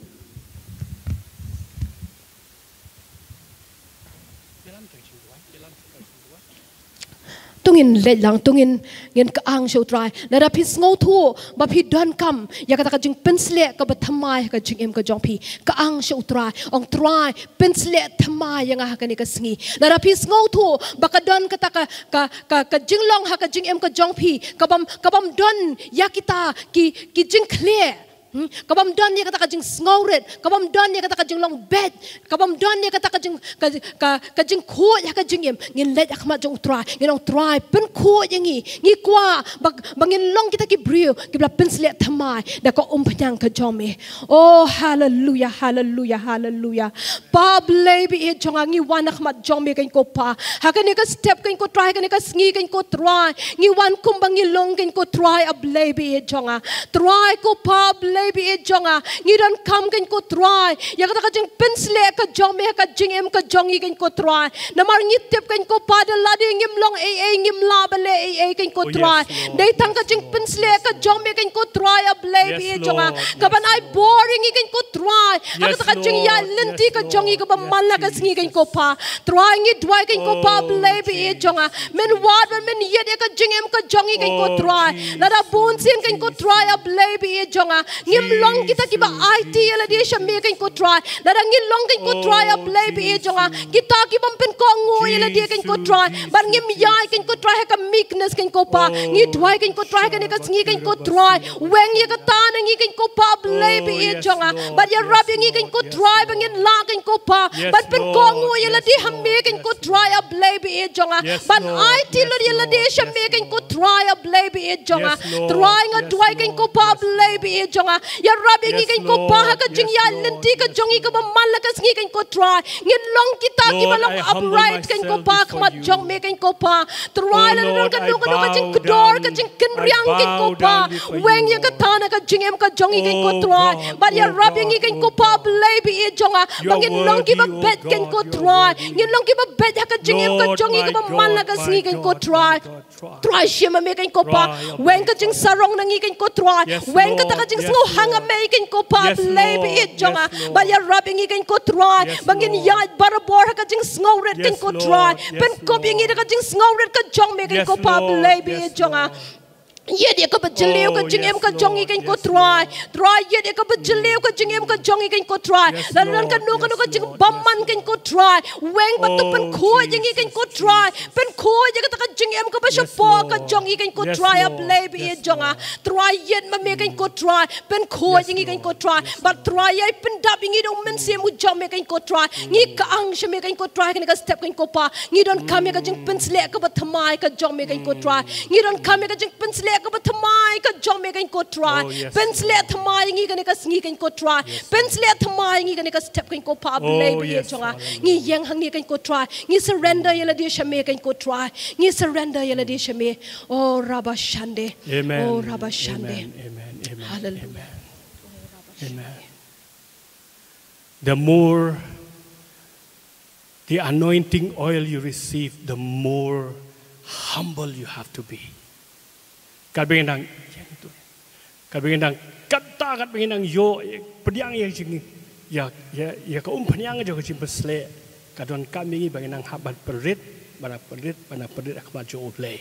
To ngin leit lang, to ngin, ngin kyang sha u Trai. Lada phi sngewthuh ba phi donkam ïa kata ka jingpynsleh kaba thymmai ha ka jingim ka jong phi, kyang sha u Trai. Ong, Trai, pynsleh thymmai ïa nga ha kane ka sngi. Lada phi sngewthuh ba ka don kata ka, ka, ka, ka jinglong ha ka jingim ka jong phi, ka bym, ka bym don ïa kita ki, ki jingkhleh. Hmm? Ka bym don ïa kata ka jingsngewrit, ka bym don ïa kata ka jinglong beit, ka bym don ïa kata ka jing, ka, ka, ka jingkhuid ha ka jingim. Ngin leit ha khmat jong u Trai, ngin ong, Trai, pynkhuid ïa ngi. Ngi kwah ba, ba ngin long kita ki briew kiba la pynsleh thymmai da ka umphniang ka jong me. Oh, haleluya, haleluya, haleluya. Pa Blei ba ïeit jong nga, ngi wan ha khmat jong me, kane ko Pa. Ha kane ka step, kane ko Trai, ha kane ka sngi, kane ko Trai, ngi wan kumba ngi long, kane ko Trai, A Blei ba ïeit jong nga. Trai ko Pa, A Blei ba ïeit jong nga, ngi donkam, kane ko Trai, ïa kata ka jingpynsleh ka jong me ha ka jingim ka jong ngi, kane ko Trai. Namar ngi tip, kane ko Pa, da lade ngim long ei ei, ngim lah ban leh ei ei, kane ko Trai. Dei tang ka jingpynsleh ka jong me, kane ko Trai, A Blei ba ïeit jong nga, ka ban ai bor ïa ngi, kane ko Trai, ha kata ka jingïaid lynti ka jong ngi kaba man la ka sngi, kane ko Pa. Trai, ngi duwai, kane ko Pa, A Blei ba ïeit jong nga, men wad bad men ïeit ïa ka jingim ka jong ngi, kane ko Trai. Lada bun sien, kane ko Trai, A Blei ba ïeit jong nga, ngim long kita kiba aiti ïa lade sha me, kane ko Trai. Lada ngi long, kane ko Trai, A Blei ba ïeit jong nga, kita ki bym pynkohnguh ïa lade, kane ko Trai, bad ngim ïaid, kane ko Trai, ha ka meekness, kane ko Pa. Ngi duwai, kane ko Trai, ha kane ka sngi, kane ko Trai, weng ïa kata na ngi, kane ko Pa, A Blei ba ïeit jong nga, bad ïarap ïa ngi, kane ko Trai, ba ngin lah, kane ko Pa, ban pynkohnguh ïa lade ha me, kane ko Trai, A Blei ba ïeit jong nga, ban aiti lut ïa lade sha me, kane ko Trai, A Blei ba ïeit jong nga. Trai, nga duwai, kane ko Pa, A Blei ba ïeit jong nga, ïarap ïa ngi, kane ko Pa, ha ka jingïaid lynti ka jong ngi kaba man la ka sngi, kane ko Trai. Ngin long kita kiba long upright, kane ko Pa, ha khmat jong me, kane ko Pa. Trai, lada don kano kano ka jingkordor, ka jingkynriang, kane ko Pa, weng ïa kata na ka jingim ka jong ngi, kane ko Trai, bad ïarap ïa ngi, kane ko Pa, A Blei ba ïeit jong nga, ba ngin long kiba beit, kane ko Trai. Ngin long kiba beit ha ka jingim ka jong ngi kaba man la ka sngi, kane ko Trai. Trai, shim ma me, kane ko Pa. Weng ka jingsarong na ngi, kane ko Trai. Weng kata ka jingsngewhang ma me, kane ko Pa, A Blei ba ïeit jong nga, bad ïarap ïa ngi, kane ko Trai, ba ngin ïaid barabor ha ka jingsngewrit, kane ko Trai. Pynkup ïa ngi da ka jingsngewrit ka jong me, kane ko Pa, A Blei ba ïeit jong nga. Ïeit ïa kaba jylliew ka jingim ka jong ngi, kane ko Trai. Trai, ïeit ïa kaba jylliew ka jingim ka jong ngi, kane ko Trai. Lada don kano kano ka jingbymman, kane ko Trai, weng bad to pynkhuid ïa ngi, kane ko Trai. Pynkhuid ïa kata ka jingim kaba shapoh ka jong ngi, kane ko Trai, A Blei ba ïeit jong nga. Trai, ïeit ma me, kane ko Trai. Pynkhuid ïa ngi, kane ko Trai. Bad Trai, ïai pyndap ïa ngi da u Mynsiem u jong me, kane ko Trai. Ngi kyang sha me, kane ko Trai, ha kane ka step, kane ko Pa. Ngi donkam ïa ka jingpynsleh kaba thymmai ka jong me, kane ko Trai. Ngi donkam ïa ka jingpynsleh kaba thymmai ka jong me, kane ko Trai. Pynsleh thymmai ïa ngi ha kane ka sngi, kane ko Trai. Pynsleh thymmai ïa ngi ha kane ka step, kane ko Pa, A Blei ba ïeit jong nga. Ngi ïeng hangne, kane ko Trai. Ngi surrender ïa lade sha me, kane ko Trai. Ngi surrender ïa lade sha me. Oh, Rabashande. Oh, Rabashande. Hallelujah. The more the anointing oil you receive, the more humble you have to be. Katba ngin nang, katba ngin nang, kata katba ngin nang ïoh pdiang ïa jing, ïa, ïa, ïa ka umphniang jong ka jingpynsleh, ka donkam ïa ngi ba ngin nang hap ban pynrit, ban pynrit, ban pynrit ha khmat jong U Blei.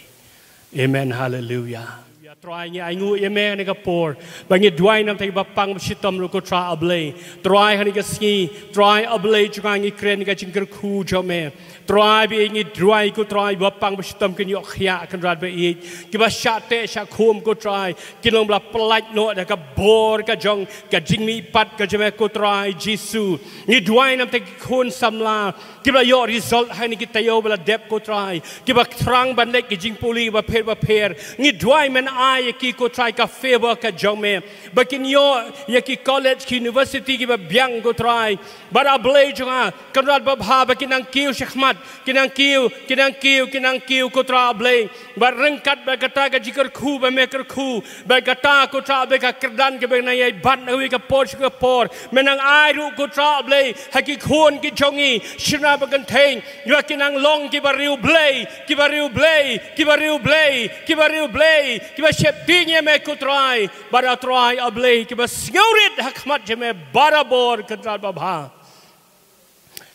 Amen, hallelujah. Trai, ngi ainguh ïa me ha kane ka por, ba ngi duwai na bynta kiba pang ba shitom ruh ko Trai A Blei. Trai, ha kane ka sngi, Trai A Blei jong nga, ngi kren ïa ka jingkyrkhu jong me. Trai, ba ngi duwai ko Trai ba pang ba shitom kin ïoh khiah Kynrad ba ïeit. Kiba shah teh shah khum ko Trai, kin long ba la pyllait noh da ka bor ka jong ka jingmihpat ka jong me ko Trai Jisu. Ngi duwai na bynta ki khun samla kiba la ïoh result ha kine ki taïew ba la dep ko Trai, kiba thrang ban leit ki jingpule bapher bapher. Ngi duwai men ai ïa ki ko Trai ka favor ka jong me, ba kin ïoh ïa ki college, ki university kiba biang ko Trai. Bad A Blei jong nga, Kynrad babha, ba kin nang kiew shakhmat, kin nang kiew, kin nang kiew, kin nang kiew ko Trai A Blei. Bad ryngkat bad kata ka jingkyrkhu ba me kyrkhu, bad kata ko Trai A Blei ka kyrdan kaba nang ïai bat na kawei ka por sha ka por, men nang ai ruh ko Trai A Blei ha ki khun ki jong ngi shynna ba kynthei, ba kin nang long kiba riewblei, kiba riewblei, kiba riewblei, kiba riewblei, kiba sheptieng ïa me ko Trai. Bad A Trai A Blei, kiba sngewrit ha khmat jong me barabor Kynrad babha.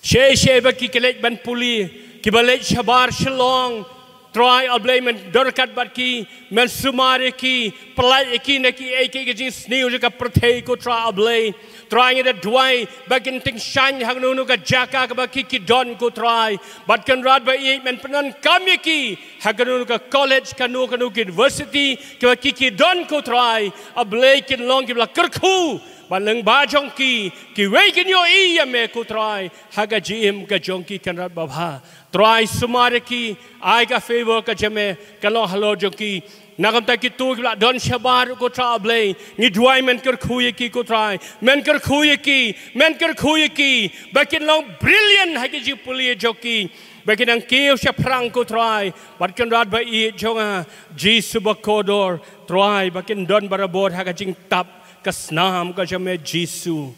Shisha ba ki, ki leit ban pule, kiba leit shabar Shillong, Trai A Blei, men don ryngkat bad ki, men sumar ïa ki, pyllait ïa ki na kiei kiei ki jingsniew jong ka pyrthei ko Trai A Blei. Trai ngi da duwai ba kin tyngshaiñ ha kano kano ka jaka kaba ki ki don ko Trai. Bad Kynrad ba ïeit, men pyndonkam ïa ki ha kano kano ka college, kano kano ka university kaba ki ki don ko Trai. A Blei, kin long kiba la kyrkhu bad lyngba jong ki, kiwei kin ïohi ïa me ko Trai ha ka jingim ka jong ki Kynrad babha. Trai sumar ïa ki, ai ka favor ka jong me kan long halor jong ki. Na ka bynta kito kiba la don shabar ko Trai A Blei, ngi duwai men kyrkhu ïa ki ko Trai, men kyrkhu ïa ki, men kyrkhu ïa ki ba kin long brilliant ha ki jingpule jong ki, ba kin nang kiew shaphrang ko Trai. Bad Kynrad ba ïeit jong nga, Jisu bakordor, Trai ba kin don barabor ha ka jingtap ka snam ka jong me Jisu.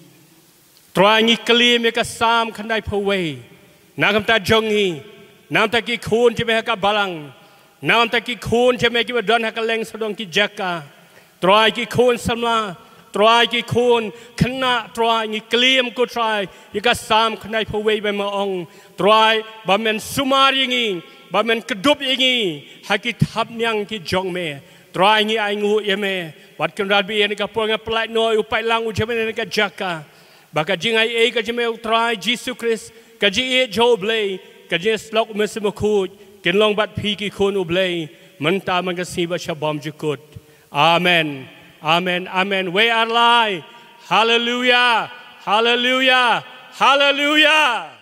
Trai ngi claim ïa ka Salm khyndaiphew wei na ka bynta jong ngi, na ka bynta ki khun jong me ha ka balang, na ka bynta ki khun jong me kiba don ha kylleng sawdong ki jaka. Trai ki khun samla, Trai ki khun khynnah, Trai ngi claim ko Trai ïa ka Salm khyndaiphew wei ba me ong, Trai ba men sumar ïa ngi, ba men kdup ïa ngi ha ki thapniang ki jong me. Trai ngi ainguh ïa me, bad Kynrad ba ïeit, ha kane ka por nga pyllait noh ïa u paidlang u jong me na kane ka jaka. Ba ka jingaiei ka jong me u Trai Jisu Khrist, ka jingïeit jong u Blei, ka jingïasyllok u Mynsiem Bakhuid kin long bad phi ki khun u Blei mynta, man ka sngi bad sha bymjukut. Amen. Amen. Amen. Wei ar lai. Haleluia. Haleluia. Haleluia.